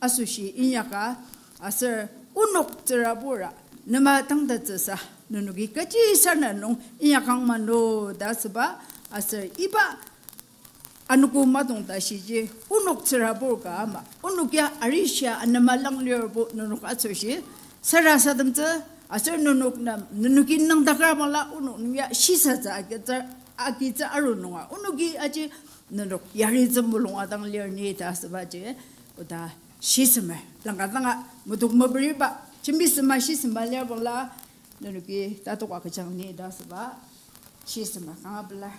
asoshi inyaka aser onok tsürabura nema tangtettsüsa nenoki kechi sana nung inyakang mano ta süba aser iba anogo matong ta shiji onok tsürabur ka ama onok ya arishia anema lang lirbo nenok asoshi sarasademtsü Aser nenok nem, nenoki nüngdakra bangla onok nem ya shisatsü agitsü, agitsü aru nunga. Onoki aji nenok yaritsü mulunga dang lir ni ta asübaji, oda shisemer. Langka danga metok meperiba, jembisema shisema lir bangla, nenoki tatoka kechang ni ta asüba, shisemer kanga pelar.